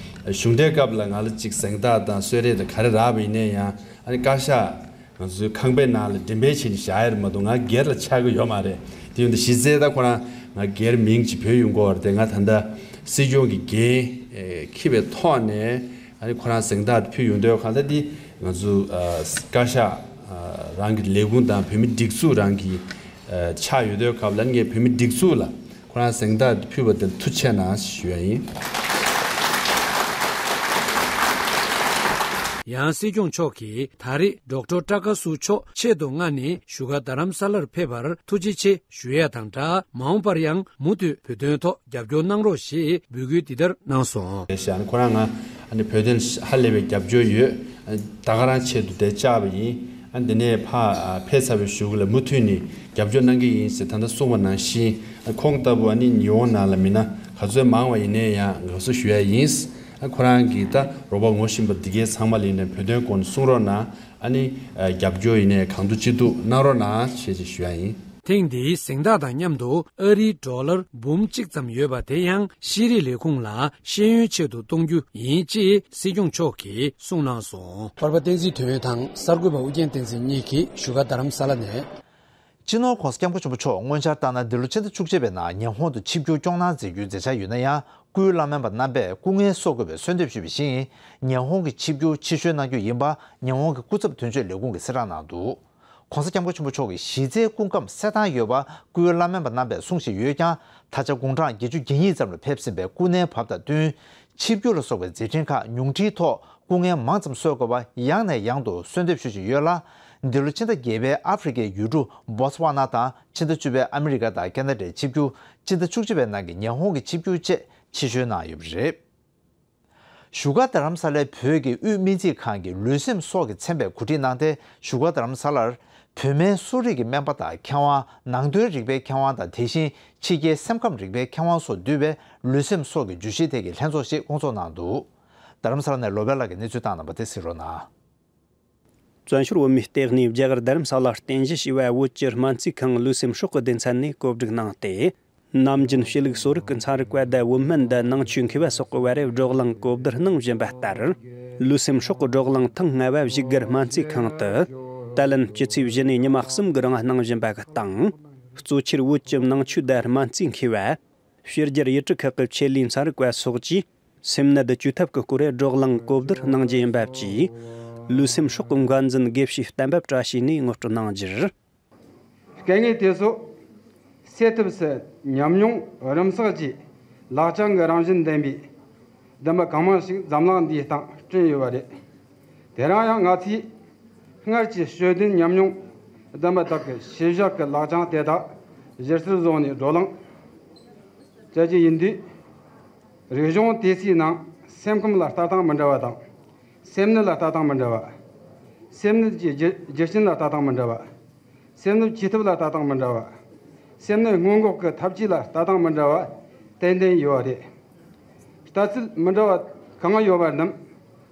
གཞུང་འབྲེལ་སྐབས་ལ་ང་ལ་ཅིག་གཟེངས་རྟགས་དང་གསོལ་རས་དང་ག་རེ་རག་པ་ཡིན་ནའི་ཡང་ཨ་ནི་བཀའ་ཤག་ང་ཚོའི་ཁང་པའི་ནང་ལ་འགྲེམས་སྤེལ་བྱས་ནས་བཞག་ཡ་རེད་མ་གཏོགས་ང་སྒེར་ལ་ཆགས་ཀྱི་ཡོད་མ་རེད། དེ་ཡིན་དུས་གཞི་རྩའི་ད་ཁོ་རང་ང་སྒེར་མིང་ཅིག་བོས་ཡོང་གི་ཡོད་རེད་དེ། ང་ད་ལྟ་སྲིད་སྐྱོང་གི་འགན་འཁྱེར་བའི་ཐོག་ནས་ཨ་ནི་ཁོ་རང་གཟེངས་རྟགས་ཕུལ་ཡོང་དུས་གང་ལྟར་འདི་ང་ཚོ་བཀའ་ཤག་རང་གི་ལས་ཁུངས་དང་བོད་མི་སྒྲིག་འཛུགས་རང་གི་ཆགས་ཡོད་དུས་སྐབས་ལ་ངས་བོད་མི་སྒྲིག་འཛུགས་ལ་ཁོ་རང་གཟེངས་རྟགས་ཕུལ་བ་དེར་ཐུགས་རྗེ་གནང་ཞུ་ཡ་ཡིན། ཡང་སྲིད་སྐྱོང་མཆོག་གིས་ད་རེས་ཌོག་ཊར་ཀྲ་ཀ་སུ་མཆོག་ཆེད་དུ་མངགས་ནས་བཞུགས་སྒར་རྡ་རམ་ས་ལར་ཕེབས་པར་ཐུགས་རྗེ་ཆེ་ཞུ་ཡ་དང་སྦྲགས་མ་འོངས་པར་ཡང་མུ་མཐུད་བོད་དོན་ཐོག་རྒྱབ་སྐྱོར་གནང་རོགས་ཞེས་འབོད་སྐུལ་འདི་ལྟར་གནང་སོང་། ཞེས་ཨ་ནི་ཁོ་རང་ང་ཨ་ནི་བོད་དོན་ཧ་ལས་པའི་རྒྱབ་སྐྱོར་ཡོད། ཨ་ནི་ད་ག་རང་ཆེད་དུ་དེ་བཅར་བ་ཡིན། ཨ་ནི་འདི་ནས་ཕར་ཨ་ཕེབས་ཚར་བའི་གཞུག་ལ་མུ་མཐུད་ནས་རྒྱབ་སྐྱོར་གནང་གི་ཡིན་ཞེས་ད་ལྟ་གསུངས་པ་ནང་བཞིན་ཨ་ཁོང་ལྟ་བུ་ཨ་ནི་ཉི་ཧོང་ནང་ལ་མི་སྣ་ག་ཚོད་མང་བ་ཡིན་ནའི་ཡང་དགའ་བསུ་ཞུ་ཡ་ཡིན། ཨ་ཁོ་རང་གིས་ད་རོགས་པ་ངོ་ཤེས་པ་འདི་གའི་ཚང་མ་ལ་ཡིན་ནའི་བོད་དོན་སྐོར་ནས་གསུང་རོགས་གནང་། ཨ་ནི་ཨ་རྒྱབ་སྐྱོར་ཡིན་ནའི་གང་ཐུབ་ཅི་ཐུབ་གནང་རོགས་གནང་ཞེས་ཞུ་ཡ་ཡིན། ཐེངས་འདིའི་གཟེངས་རྟགས་དང་མཉམ་དུ་ཨ་རིའི་ཌོ་ལར་འབུམ་གཅིག་ཙམ་ཡོད་པ་དེ་ཡང་ཤེས་རིག་ལས་ཁུངས་ལ་ཤེས་ཡོན་ཆེད་དུ་གཏོང་རྒྱུ་ཡིན་ཅེས་སྲིད་སྐྱོང་མཆོག་གིས་གསུངས་གནང་སོང་། པར་པ་བསྟན་འཛིན་དོན་ཡོད་དང་གསར་འགོད་པ་ཨུ་རྒྱན་བསྟན་འཛིན་གཉིས་ཀྱིས་བཞུགས་སྒར་རྡ་རམ་ས་ལ་ནས། སྤྱི་ནོར་༧གོང་ས་༧སྐྱབས་མགོན་ཆེན་པོ་མཆོག་སྔོན་ཆར་ལྟར་ན་འདི་ལོ་ཕྱི་ཟླ་བཅུ་གཅིག་པའི་ནང་ཉི་ཧོང་དུ་ཆིབས་བསྒྱུར་སྐྱོང་གནང་མཛད་རྒྱུའི་མཛད་འཆར་ཡོད་ན་ཡང་། སྐུའི་བླ་སྨན་པ་རྣམ་པས་སྐུ་ངལ་གསོ་དགོས་པའི་གསོལ་འདེབས་ཞུས་པ་བཞིན། ཉི་ཧོང་གི་ཆིབས་བསྒྱུར་ཕྱིར་བཤོལ་གནང་རྒྱུ་ཡིན་པ་ཉི་ཧོང་གི་སྐུ་ཚབ་དོན་གཅོད་ལས་ཁུངས་ཀྱིས་གསལ་བསྒྲགས་གནང་འདུག། ༸གོང་ས་༸སྐྱབས་མགོན་ཆེན་པོ་མཆོག་གི་གཞི་རྩའི་སྐུ་ཁམས་གསལ་ཐང་ཡོད་པ་སྐུའི་བླ་སྨན་པ་རྣམ་པས་གསུང་བཞིན་ཡོད་ཀྱང་། ད་ཆ་དགུང་གྲངས་བརྒྱད་ཅུ་གྱ་གཉིས་ཙམ་ལ་ཕེབས་ཟིན་པའི་སྐུ་ན་བབས་དང་བསྟུན། ཆིབས་བསྒྱུར་ལ་སོགས་པའི་མཛད་འཕྲིན་ཁག་ཉུང་འཕྲིའི་ཐོག་སྐུ་ངལ་མང་ཙམ་གསོ་དགོས་པ་ཡང་ནས་ཡང་དུ་གསོལ་འདེབས་ཞུ་བཞིན་ཡོད་ལ། འདི་ལོ་ཕྱི་ཟླ་བརྒྱད་པའི་ཨ་ཧྥེ་རི་ཁའི་ཡུལ་གྲུ་སྦོ་ཚ་ཝ་ན་དང་། ཕྱི་ཟླ་བཅུ་པའི་ཨ་མི་རི་ཀ་དང་ཁེ་ན་ཌའི་ཆིབས་བསྒྱུར། ཕྱི་ཟླ་བཅུ་གཅིག་པའི་ནང་གི་ཉི་ཧོང་གི་ཆིབས་བསྒྱུར་བཅས་ཕྱིར་བཤོལ་གནང་ཡོད་པ་རེད། བཞུགས་སྒར་རྡ་རམ་ས་ལའི་བོད་ཀྱི་དབུས་སྨན་རྩིས་ཁང་གིས་ལུས་སེམས་སྲོག་གི་ཚན་པའི་གོ་སྒྲིག་གནང་སྟེ། བཞུགས་སྒར་རྡ་རམ་ས་ལར་བོད་སྨན་གསོ་རིག་གི་སྨན་པ་དང་མཁས་དབང་། ནང་དོན་རིག་པའི་མཁས་དབང་དང་། དེ་བཞིན་ཕྱི་རྒྱལ་སེམས་ཁམས་རིག་པའི་མཁས་དབང་སོགས་འདུས་པའི་ལུས་སེམས་སྲོག་གི་བརྗོད་གཞི་ཐད་ཀྱི་ལྷན་ཚོགས་ཤིག་སྐོང་ཚོགས་གནང་འདུག། རྡ་རམ་ས་ལ་ནས་ལོ་པཎ་ལགས་ཀྱིས་གནས་ཚུལ་བཏང་གནང་བ་དེ་གཟིགས་རོགས་གནང་། བཙན་བྱོལ་བོད་མིའི་ལྟེ་གནས་རྒྱ་གར་རྡ་རམ་ས་ལར་རྟེན་གཞི་བྱས་པའི་བོད་ཀྱི་སྨན་རྩིས་ཁང་ལུས་སེམས་སྲོག་གི་སྡེ་ཚན་ནས་གོ་སྒྲིག་གནང་སྟེ། ནམ་རྒྱུན་གཤིས་ལུགས་གསོ་རིག་གི་ཚན་རིག་པ་དང་བོད་སྨན་དང་ནང་ཆོས་མཁས་པ་སོགས་ཀྱི་བར་བགྲོ་གླེང་གོ་བསྡུར་གནང་བཞིན་པ་ལྟར། ལུས་སེམས་སྲོག་གི་བགྲོ་གླེང་ཐེངས་ལྔ་བ་བཞུགས་སྒར་སྨན་རྩིས་ཁང་དུ། ད་ལན་སྤྱི་ཚེས་བཞི་ནས་ཉི་མ་གསུམ་གྱི་རིང་གནང་བཞིན་པ་གི་སྟེང་། གཙོ་ཆེར་བོད་ཀྱི་ནང་ཆོས་དང་སྨན་རྩིས་མཁས་པ། ཕྱི་རྒྱལ་ཡུལ་གྲུ་ཁག་གི་ཆེད་ལས་ཚན་རིག་པ་སོགས་ཀྱིས་སེམས་ནད་བཅོས་ཐབས་ཀྱི་སྐོར་བགྲོ་གླེང་གོ་བསྡུར་གནང་རྒྱུ་ཡིན་པ་བཅས། ལུས་སེམས་སྲོག་གི་འགན་འཛིན་དགེ་བཤེས་གཏན་འབེབས་བཀྲ་ཤིས་ནས་ངོ་སྤྲོད་གནང་རྒྱུར། དཀའ་ངལ་དེ་ཚོ་སེལ་ཐབས་སུ་ཉམས་མྱོང་རིམ་བསགས་ཀྱིས་ལག་རྐྱང་གི་རང་བཞིན་ལྡན་པའི་སྡོམ་པ་གང་མང་ཞིག་འཛམ་གླིང་འདིའི་སྟེང་བསྐྲུན་ཡོད་པ་རེད། དེ་རིང་ཡང་ང་ཚོས་སྔར་གྱི་སྤྱི་དོན་ཉམས་མྱོང་ལྡན་པ་དག་གི་བྱེ་བཞག་གི་ལག་རྐྱང་དེ་དག་གཞི་རྩར་བཟུང་ནས་བགྲོ་གླེང་བྱ་རྒྱུ་ཡིན་དུས། རིག་གཞུང་དེ་ཚོའི་ནང་སེམས་ཁམས་ལ་ལྟ་སྟངས་མི་འདྲ་བ་དང་། སེམས་ནད་ལ་ལྟ་སྟངས་མི་འདྲ་བ། སེམས་ནད་ཀྱི་རྒྱུ་རྒྱུ་རྐྱེན་ལ་ལྟ་སྟངས་མི་འདྲ་བ། སེམས་ནད་བཅོས་ཐབས་ལ་ལྟ་སྟངས་མི་འདྲ་བ། སེམས་ནད་སྔོན་འགོག་གི་ཐབས་ཇུས་ལ་ལྟ་སྟངས་མི་འདྲ་བ་ཏན་ཏན་ཡོད་པ་རེད། ལྟ་ཚུལ་མི་འདྲ་བ་གང་ཡོད་པ་རྣམས་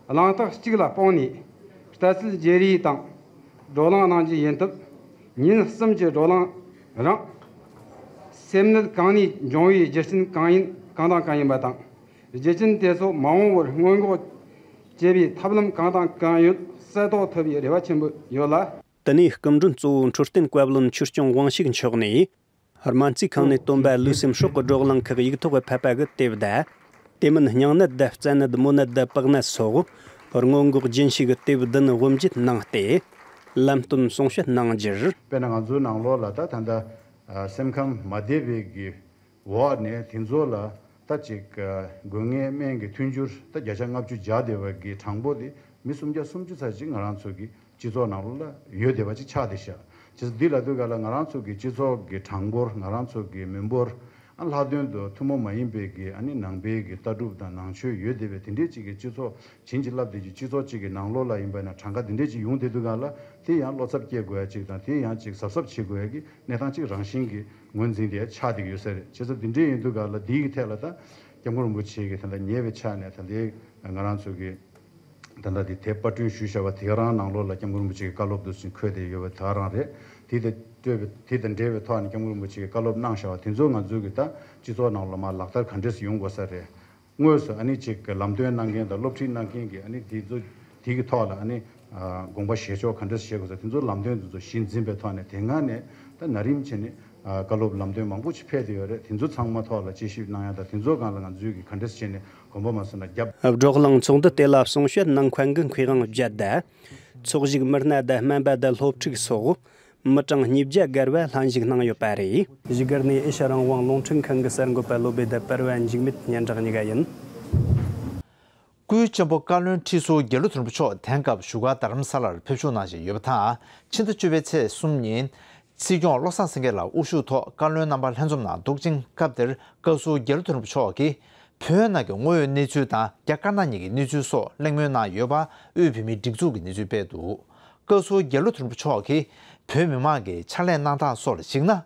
གླེང་སྟེགས་གཅིག་ལ་སྤུངས་ནས་ལྟ་ཚུལ་བརྗེ་རེས་དང་བགྲོ་གླེང་གནང་རྒྱུ་ཡིན་སྟབས། ཉིན་གསུམ་གྱི་བགྲོ་གླེང་རིང་། སེམས་ནད་གང་ནས་འབྱུང་བའི་རྒྱུ་རྐྱེན་གང་ཡིན་གང་དང་གང་ཡིན་པ་དང་། རྒྱུ་རྐྱེན་དེ་ཚོ་མ་འོངས་པར་སྔོན་འགོག་བྱེད་པའི་ཐབས་ལམ་གང་དང་གང་ཡོད་གསལ་རྟོགས་ཐུབ་པའི་རེ་བ་ཆེན་པོ་ཡོད་ལ། དེ་ནས་སྐུ་མགྲོན་གཙོ་བོ་འཕྲོད་བསྟེན་བཀའ་བློན་ཆོས་སྐྱོང་དབང་ཕྱུག་མཆོག་ནས། སྨན་རྩིས་ཁང་ནས་བཏོན་པ་ལུས་སེམས་སྲོག་གི་བགྲོ་གླེང་ཁག་ཡིག་ཐོག་གི་ཕབ་པ་གི་དེབ་དང་། དེ་མིན་སྙིང་ནད་དང་རྩ་ནད་མོ་ནད་དང་པགས་ནད་སོགས་སྔོན་འགོག་རྒྱུན་ཤེས་ཀྱི་དེབ་བདུན་དབུ་འབྱེད་གནང་སྟེ། ལམ་སྟོན་གསུང་བཤད་གནང་རྒྱུར། དཔེར་ན་ང་ཚོའི་ནང་ལོགས་ལ་ད་ད་ལྟ་སེམས་ཁམས་མ་བདེ་བའི་གི་འོག་ནས་དེ་ཚོ་ལ་ད་ཅིག་དགོས་ངེས་སྨན་གྱི་མཐུན་འགྱུར་ད་བརྒྱ་ཆ་ལྔ་བཅུ་སྦྱར་བསྡད་པ་གི་གྲངས་འབོར་དེ་མི་སུམ་བརྒྱ་སུམ་ཅུ་ཙམ་ཅིག་ང་རང་ཚོ་གི་སྤྱི་ཚོགས་ནང་ལོགས་ལ་ཡོད་བསྡད་པ་ཅིག་ཆགས་བསྡད་ཤག། བྱས་ཙང་འདི་ལབ་དུས་ག་ལ་ང་རང་ཚོ་གི་སྤྱི་ཚོགས་ཀྱི་གྲངས་འབོར། ང་རང་ཚོ་གི་མི་འབོར། ཨ་ལྷག་དོན་དུ་ཐུན་མོང་མ་ཡིན་པའི་གི་ཨ་ནི་ནང་པའི་གི་ལྟ་གྲུབ་དང་ནང་ཆོས་ཡོད་བསྡད་པའི་དེ་འདྲའི་ཅིག་གི་སྤྱི་ཚོགས་བྱིན་གྱིས་བརླབས་བསྡད་ཀྱི་སྤྱི་ཚོགས་ཅིག་གི་ནང་ལོགས་ལ་ཡིན་པ་ན་གྲངས་ཀ་དེ་འདྲའི་ཅིག་ཡོང་བསྡད་དུས་ག་ལ་དེ་ཡང་བློ་འཚབ་སྐྱེ་དགོས་ཡ་ཅིག་དང་། དེ་ཡང་ཅིག་གཟབ་གཟབ་བྱེད་དགོས་ཡ་གི་གནས་སྟངས་ཅིག་རང་བཞིན་གྱི་ངོས་འཛིན་དེ་ཆགས་བསྡད་ཀྱི་ཡོད་ས་རེད། བྱས་ཙང་དེ་འདྲའི་ཡིན་དུས་ག་ལ་དེའི་གི་ཐད་ལ་ད་སྐྱབས་མགོན་རིན་པོ་ཆེ་གི་ད་ལྟ་ཉེ་བའི་ཆ་ནས་ད་ལྟའི་ང་རང་ཚོ་གི་ད་ལྟ་དེ་དེབ་པར་སྐྲུན་ཞུས་བཞག་པ་དེ་ག་རང་ནང་ལོགས་ལ་སྐྱབས་མགོན་རིན་པོ་ཆེ་གི་བཀའ་སློབ་འདུག་ཟིན་འཁོད་དེ་ཡོད་པ་དེ་ག་རང་རེད། དེ་དང་སྤྲོས་པའི་དེ་དང་འབྲེལ་བའི་ཐོག་ནས་སྐྱབས་མགོན་རིན་པོ་ཆེ་གི་བཀའ་སློབ་གནང་བཞག་པ་དེ་ཚོ་ང་ཚོའི་གི་ད་སྤྱི་ཚོགས་ནང་ལོགས་མར་ལག་བསྟར་ག་འདྲས་སེ་ཡོང་དགོས་ས་རེད། དངོས་སུ་ཨ་ནི་ཅིག་གི་ལམ་སྟོན་གནང་མཁན་དང་སློབ་ཁྲིད་གནང་མཁན་གི་ཨ་ནི་དེ་ཚོ་དེ་གི་ཐོག་ལ་ཨ་ནི་དགོངས་པ་བཞེས་ཕྱོགས་ག་འདྲས་སེ་བཞེས་དགོས་ས་དེ་ཚོ་ལམ་སྟོན་དེ་ཚོ་གཞི་འཛིན་པའི་ཐོག་ནས་དེ་སྔ་ནས་ད་ན་རིམ་བྱས་ནས་བཀའ་སློབ་ལམ་སྟོན་མང་པོ་ཞིག་ཕེབས་བསྡད་ཡོད་རེད། དེ་ཚོ་ཚང་མ་ཐོག་ལ་དཔྱད་ཞིབ་གནང་ཡ་དང་དེ་ཚོ་སྒང་ལ་ང་ཚོས་གི་ག་འདྲས་སེ་བྱས་ནས་གོམ་པ་མ་སོང་ན་རྒྱབ། བགྲོ་གླེང་ཚོགས་འདུ་དེ་ལ་གསུང་བཤད་གནང་མཁན་གྱི་མཁས་དབང་བརྒྱད་དང་། ཚོགས་ཞུགས་མི་སྣ་དང་སྨན་པ་དང་སློབ་ཕྲུག་སོགས་མི་གྲངས་ཉིས་བརྒྱ་བརྒལ་བ་ལྷན་ཞུགས་གནང་ཡོད་པ་རེད། བཞུགས་སྒར་ནས་ཨེ་ཤ་རང་དབང་རླུང་འཕྲིན་ཁང་གི་གསར་འགོད་པ་བློ་བྷེ་དང་པར་བ་འཇིགས་མེད་སྙན་གྲགས་གཉིས་ཀ་ཡིན། སྐུའི་གཅེན་པོ་བཀའ་བློན་ཁྲི་ཟུར་དགེ་ལུགས་དོན་གྲུབ་མཆོག་དེང་སྐབས་བཞུགས་སྒར་རྡ་རམ་ས་ལར་ཕེབས་བསུ་གནང་བཞིན་ཡོད་པ་དང་། ཕྱི་ཟླ་བཅུ་པའི་ཚེས་གསུམ་ཉིན། སྲིད་སྐྱོང་བློ་བཟང་སེང་གེ་ལགས་དབུ་བཞུགས་ཐོག་བཀའ་བློན་རྣམ་པ་ལྷན་འཛོམས་གནང་འདུག་ཅིང་། སྐབས་དེར་བཀའ་ཟུར་དགེ་ལུགས་དོན་གྲུབ་མཆོག་གིས་བོད་ནང་གི་དངོས་ཡོད་གནས་ཚུལ་དང་རྒྱ་དཀར་ནག་གཉིས་ཀྱི་གནས་ཚུལ་སོགས་གླེང་མོལ་གནང་ཡོད་པ་དབུས་བོད་མིའི་སྒྲིག་འཛུགས་ཀྱིས་གནས་ཚུལ་སྤེལ་འདུག། བཀའ་ཟུར་དགེ་ལུགས་དོན་གྲུབ་མཆོག་གིས་བོད་མི་མང་གི་ཕྱག་ལས་གནང་སྟངས་སོགས་ལ་གཞིགས་ན།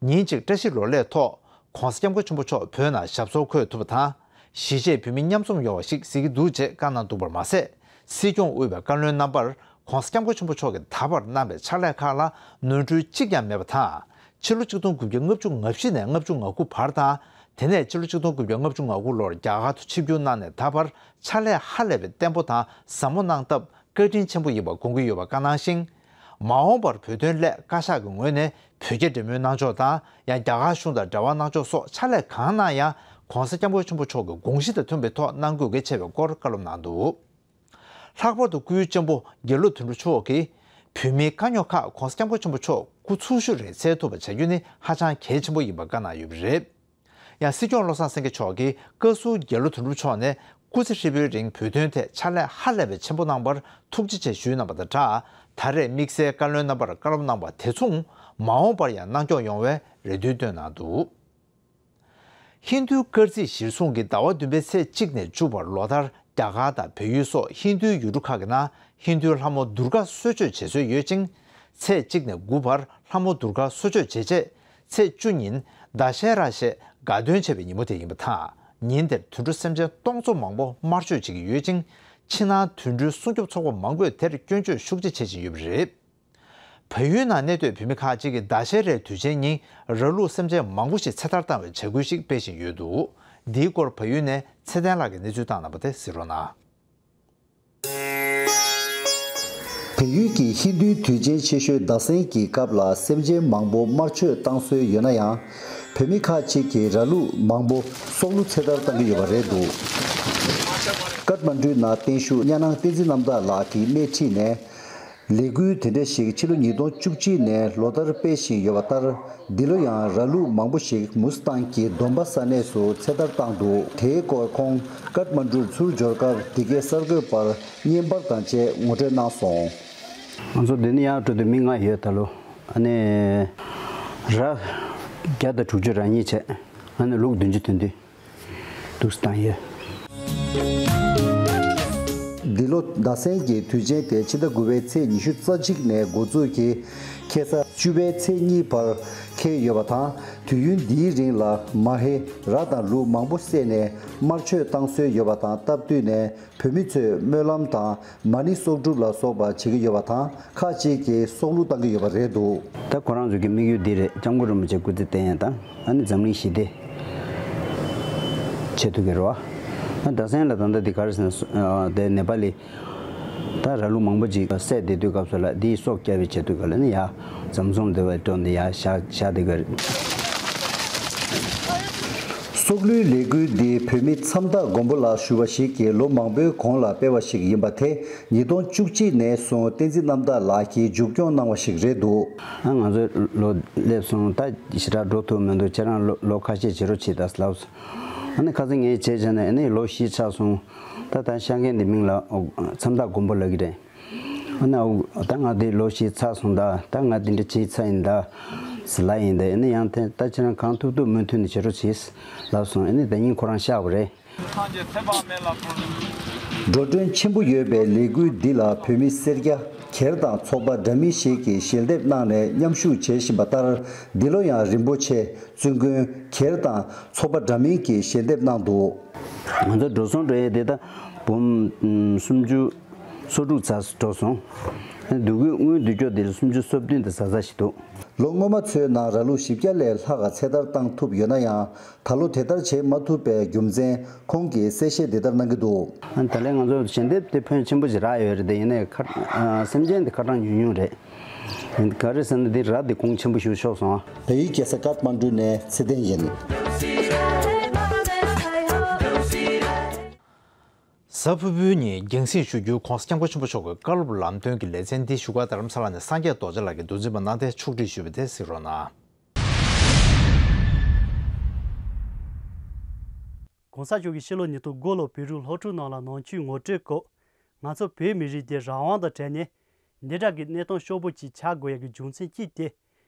ཉིན་གཅིག་བཀྲ་ཤིས་ལོ་ལེགས་ཐོག་༧གོང་ས་༧སྐྱབས་མགོན་ཆེན་པོ་མཆོག་བོད་ནང་ཞབས་སོར་འཁོད་ཐུབ་པ་དང་། གཞིས་བྱེས་བོད་མི་མཉམ་འཛོམས་ཡོང་བ་ཞིག་གཟིགས་ཀྱི་འདུག་ཅེས་བཀའ་གནང་འདུག་པར་མ་ཟད། སྲིད་སྐྱོང་དབུས་པའི་བཀའ་བློན་རྣམ་པར་༧གོང་ས་༧སྐྱབས་མགོན་ཆེན་པོ་མཆོག་གིས་ད་བར་གནང་བའི་ཕྱག་ལས་ཁག་ལ་ནོར་འཁྲུལ་གཅིག་ཀྱང་མེད་པ་དང་། ཕྱི་ལོ་ཆིག་སྟོང་དགུ་བརྒྱ་ལྔ་བཅུ་ང་བཞི་ནས་ལྔ་བཅུ་ང་དགུ་བར་དང་། དེ་ནས་ཕྱི་ལོ་ཆིག་སྟོང་དགུ་བརྒྱ་ལྔ་བཅུ་ང་དགུ་ལོར་རྒྱ་གར་དུ་ཆིབས་བསྒྱུར་གནང་ནས་ད་བར་ཕྱག་ལས་ཧ་ལས་པའི་བརྟན་པོ་དང་ཟབ་མོ་གནང་སྟབས། བཀའ་དྲིན་ཆེན་པོ་ཡིན་པ་དགོངས་ཀྱི་ཡོད་པ་བཀའ་གནང་ཞིང་། མ་འོངས་པར་བོད་དོན་སླད་བཀའ་ཤག་གི་ངོས་ནས་བོད་རྒྱ་འབྲེལ་མོལ་གནང་ཕྱོགས་དང་། ཡང་རྒྱ་གར་གཞུང་དང་འབྲེལ་བ་གནང་ཕྱོགས་སོགས་ཕྱག་ལས་གང་གནང་ཡང་། ྋགོང་ས་ྋསྐྱབས་མགོན་ཆེན་པོ་མཆོག་གི་དགོངས་གཞི་དང་མཐུན་པའི་ཐོག་གནང་དགོས་གལ་ཆེ་བའི་སྐོར་བཀའ་སློབ་གནང་འདུག། ལྷག་པར་དུ་སྐུའི་གཅེན་པོ་དགེ་ལོ་དོན་གྲུབ་མཆོག་གིས། བོད་མིའི་དཀའ་རྙོག་ཁག་ྋགོང་ས་ྋསྐྱབས་མགོན་ཆེན་པོ་མཆོག་སྐུ་འཚོ་བཞུགས་རིང་སེལ་ཐུབ་པ་བྱ་རྒྱུ་ནི་ཧ་ཅང་གལ་ཆེན་པོ་ཡིན་པ་བཀའ་གནང་ཡོད་པ་རེད། ཡང་སྲིད་སྐྱོང་བློ་བཟང་སེང་གེ་མཆོག་གིས་བཀའ་ཟུར་དགེ་ལོ་དོན་གྲུབ་མཆོག་ནས་སྐུ་ཚེ་ཧྲིལ་པོའི་རིང་བོད་དོན་ཐད་ཕྱག་ལས་ཧ་ལས་པའི་ཆེན་པོ་གནང་བར་ཐུགས་རྗེ་ཆེ་ཞུས་གནང་བ་དང་སྦྲགས། ད་རེས་དམིགས་བསལ་བཀའ་བློན་རྣམ་པར་བཀའ་སློབ་གནང་བ་དེ་མཚུངས་མ་འོངས་པར་ཡང་གནང་སྐྱོང་ཡོང་བའི་རེ་འདུན་བཏོན་གནང་འདུག། ཧིན་རྡུའི་སྐར་རྩིས་གཞིར་བཟུང་གིས་ཟླ་བ་བདུན་པའི་ཚེས་གཅིག་ནས་བཅུ་བར་ལོ་ལྟར་རྒྱ་གར་དང་བལ་ཡུལ་སོགས་ཧིན་རྡུའི་ཡུལ་གྲུ་ཁག་གི་ནང་ཧིན་རྡུའི་ལྷ་མོ་དུར་ག་གསོལ་མཆོད་བྱེད་སྲོལ་ཡོད་ཅིང་། ཚེས་གཅིག་ནས་དགུ་བར་ལྷ་མོ་དུར་ག་གསོལ་མཆོད་བྱེད་ཆེད། ཚེས་བཅུ་ཉིན་ད་ཤེ་ར་ཞེས་དགའ་སྟོན་བྱེད་པའི་ཉིན་མོ་དེ་ཡིན་པ་དང་། ཉིན་དེར་དུད་འགྲོ་སེམས་ཅན་སྟོང་ཚོ་མང་པོ་དམར་མཆོད་བྱེད་ཀྱི་ཡོད་ཅིང་། ཕྱི་ནང་དུད་འགྲོའི་སྲུང་སྐྱོབ་ཚོགས་པ་མང་པོས་དེར་སྐྱོན་བརྗོད་ཤུགས་ཆེ་བྱེད་བཞིན་ཡོད་པ་རེད། བལ་ཡུལ་ནང་གནས་སྡོད་བོད་མི་ཁག་ཅིག་གིས་ཟླ་ཤེལ་རའི་དུས་ཆེན་ཉིན་ར་ལུག་སེམས་ཅན་མང་པོ་ཞིག་ཚེ་ཐར་བཏང་བའི་བྱ་འགུལ་ཞིག་སྤེལ་བཞིན་ཡོད་འདུག། འདིའི་སྐོར་བལ་ཡུལ་ནས་ཚེ་བརྟན་ལགས་ཀྱིས་གནས་ཚུལ་བཏང་གནང་བ་དེ་གཟིགས་རོགས་གནང་། བལ་ཡུལ་གྱི་ཧིན་རྡུའི་དུས་ཆེན་ཆེ་ཤོས་ཟླ་གསེང་གི་སྐབས་ལ་སེམས་ཅན་མང་པོ་དམར་མཆོད་བཏང་སྲོལ་ཡོད་ན་ཡང་། བོད་མི་ཁག་ཅིག་གིས་ར་ལུག་མང་པོ་སྲོག་བླུ་ཚེ་ཐར་བཏང་གི་ཡོད་པ་རེད་འདུག། ཀཏ་མན་གྲུའི་ནང་བརྟན་བཞུགས་གཉའ་ནང་བསྟན་འཛིན་རྣམ་དག་ལགས་ཀྱིས་སྣེ་ཁྲིད་ནས། ལས་འགུལ་དེ་འདྲ་ཞིག་ཕྱི་ལོ་ཉིས་སྟོང་བཅུ་གཅིག་ནས་ལོ་ལྟར་སྤེལ་བཞིན་ཡོད་པ་ལྟར། འདི་ལོ་ཡང་ར་ལུག་མང་པོ་ཞིག་མུ་སི་ཐང་གི་དོམ་པ་ས་གནས་སུ་ཚེ་ཐར་བཏང་འདུག། དེའི་སྐོར་ཁོང་ཀཏ་མན་གྲུར་ཚུར་འབྱོར་སྐབས་འདི་གའི་གསར་འགོད་པར་བརྙན་པར་དང་བཅས་ངོ་སྤྲོད་གནང་སོང་། ང་ཚོ་འདི་ནས་ཡར་འགྲོ་དུས་མི་ལྔ་ཡོད་ད་ལོ། ཨ་ནི། ར། བརྒྱ་དང་དྲུག་ཅུ་ར་གཉིས་བྱས། ཨ་ནི་ལུག་བདུན་ཅུ་དོན་བདུན། འདུག་སེ་བཏང་ཡོད། འདི་ལོ་ཟླ་གསེང་གི་དུས་ཆེན་དེ་ཕྱི་ཟླ་དགུ་པའི་ཚེས་ཉི་ཤུ་རྩ་གཅིག་ནས་འགོ་འཛུགས་ཀྱིས་ཁ་སང་བཅུ་པའི་ཚེས་གཉིས་བར་འཁེལ་ཡོད་པ་དང་། དུས་ཡུན་འདིའི་རིང་ལ་མ་ཧེ་ར་དང་ལུག་མང་པོ་བསད་ནས་དམར་མཆོད་བཏང་སྲོལ་ཡོད་པ་དང་། སྟབས་བསྟུན་ནས་བོད་མི་ཚོས་སྨོན་ལམ་དང་མ་ཎི་གསོག་སྒྲུབ་ལ་སོགས་པ་བྱེད་ཀྱི་ཡོད་པ་དང་། ཁག་ཅིག་གིས་སྲོག་བླུ་བཏང་གི་ཡོད་པ་རེད་འདུག། ད་ཁོ་རང་ཚོ་གི་དམིགས་ཡུལ་འདི་རེད། སྐྱབས་མགོན་རིན་པོ་ཆེ་སྐུ་ཚེ་བརྟན་ཡ་དང་། ཨ་ནི་འཛམ་གླིང་ཞི་བདེ་ཆེད་དུ་གི་རེད་བ། ཨ་ཟླ་གསེང་ལ་ད་ལྟ་འདི་ག་རེ་ཟེར་ན། ཨ་དེ་ནེ་པ་ལི་ད་ར་ལུག་མང་པོ་ཅིག་བསད་བསྡད་དུས་སྐབས་སུ་ལ་འདིའི་སྲོག་སྐྱབས་པའི་ཆེད་དུ་ག་ལ་ནི་ཡ་འཛམ་བཟུང་བདེ་བའི་སྒྲོན་འདི་ཡ་བཞག་བཞག་བསྡད་གི་རེད། སྲོག་བླུའི་ལས་འགུལ་འདི་བོད་མི་མཚམས་བདག་མགོན་པོ་ལགས་ཞུ་བ་ཞིག་གིས་ལོ་མང་པོའི་གོང་ལ་སྤེལ་བ་ཞིག་ཡིན་པ་དེ་ཉིས་སྟོང་བཅུ་གཅིག་ནས་བཟུང་བསྟན་འཛིན་རྣམ་དག་ལགས་ཀྱིས་མཇུག་སྐྱོང་གནང་བ་ཞིག་རེད་འདུག། ཨ་ང་ཚོ་ལོ་སླེབས་སོང་། ད་ཞེ་དྲག་འགྲོ་ཐུབ་མི་འདུག། ཁྱེད་རང་ལོ་ལོ་ཁ་ཤས་བྱེད་རོགས་བྱེད་ད་ལབ་སོང་། ཨ་ནི་ཁ་སང་ངས་བྱས་བྱས་ནས་ཨ་ནི་ལོ་བཞི་ཆགས་སོང་། ད་ད་ཤག་མཁན་འདི་མིང་ལ་མཚམས་བདག་མགོན་པོ་ལབ་ཀྱི་རེད། ཨ་ནི་ཨོ་ད་ང་འདི་ལོ་བཞི་ཚར་སོང་ད། ད་ང་འདི་འདྲ་བྱས་ཚར་ཡིན་ད་ཟེར་ལབ་ཡིན་ད། ཨ་ནི་ཡང་དེ་ད་ཁྱེད་རང་གང་ཐུབ་ཐུབ་མུ་མཐུད་ནས་བྱེད་རོགས་བྱེད་ལབ་སོང་། ཨ་ནི་ད་ཉིན་ཁོ་རང་གཤགས་པ་རེད། འགྲོ་གྲོན་ཆེན་པོ་ཡོད་པའི་ལས་འགུལ་འདི་ལ་བོད་མི་སེར་སྐྱ་སྒེར་དང་ཚོགས་པ་འདྲ་མིན་ཞིག་གིས་ཞལ་འདེབས་གནང་ནས་མཉམ་ཞུགས་བྱེད་བཞིན་པ་ལྟར། འདི་ལོ་ཡང་རིན་པོ་ཆེ་བཙུན་དགོན་སྒེར་དང་ཚོགས་པ་འདྲ་མིན་གྱིས་ཞལ་འདེབས་གནང་འདུག། ང་ཚོ་འགྲོ་སོང་འགྲོ་ཡས་དེ་ད་འབུམ་སུམ་ཅུ་སོ་དྲུག་ཙམ་འགྲོ་སོང་། སྡོད་དགོས་དངུལ་བསྡུ་ཆོག་དེ་སུམ་ཅུ་སོ་བདུན་དང་ཙག་ཙག་ཞིག་འདུག། ལོ་སྔོན་མ་ཚོའི་ནང་ར་ལུག་བཞི་བརྒྱ་ལས་ལྷག་ཚེ་ཐར་བཏང་ཐུབ་ཡོད་ན་ཡང་། ད་ལོ་དེ་ལྟར་བྱེད་མ་ཐུབ་པའི་རྒྱུ་མཚན་ཁོང་གིས་གསལ་བཤད་འདི་ལྟར་གནང་གི་འདུག། ད་ལན་ང་ཚོ་ཞལ་འདེབས་དེ་ཕོན་ཆེན་པོ་ཞིག་རག་ཡོད་རེད་དེ། ཡིན་ནའི་ཁ་སེམས་ཅན་དེ་ཁ་གྲངས་ཉུང་ཉུང་རེད། ག་རེ་ཟེར་ན་འདི་ར་འདི་གོང་ཆེན་པོ་ཞིག་ཤོར་སོང་ཨ། བལ་ཡུལ་རྒྱལ་ས་ཀཏ་མན་གྲུ་ནས་ཚེ་བརྟན་ཡིན། གཟའ་ཕུར་བུའི་ཉིན་རྒྱང་སྲིང་ཞུ་རྒྱུའི་༧གོང་ས་༧སྐྱབས་མགོན་ཆེན་པོ་མཆོག་གི་བཀའ་སློབ་ལམ་སྟོན་གྱི་ལེ་ཚན་འདི་བཞུགས་སྒར་རྡ་རམ་ས་ལ་ནས་སངས་རྒྱས་རྡོ་རྗེ་ལགས་ཀྱིས་མདོ་འཛིན་པ་གནང་སྟེ་ཕྱོགས་སྒྲིག་ཞུས་པ་དེ་གཟིགས་རོགས་གནང་། ྋགོང་ས་མཆོག་གིས་ཕྱི་ལོ་ཉིས་སྟོང་དགུ་ལོར་བོད་ཕྲུག་སློབ་ཕྲུག་རྣམས་ལ་ནང་ཆོས་ངོ་སྤྲོད་སྐབས། ང་ཚོ་བོད་མི་རིགས་འདི་རང་དབང་དང་བྲལ་ནས་འདི་འདྲ་གི་གནས་སྟངས་སྐྱོ་པོ་ཅིག་ཆགས་དགོས་ཡག་གི་རྒྱུ་མཚན་གཅིག་སྟེ།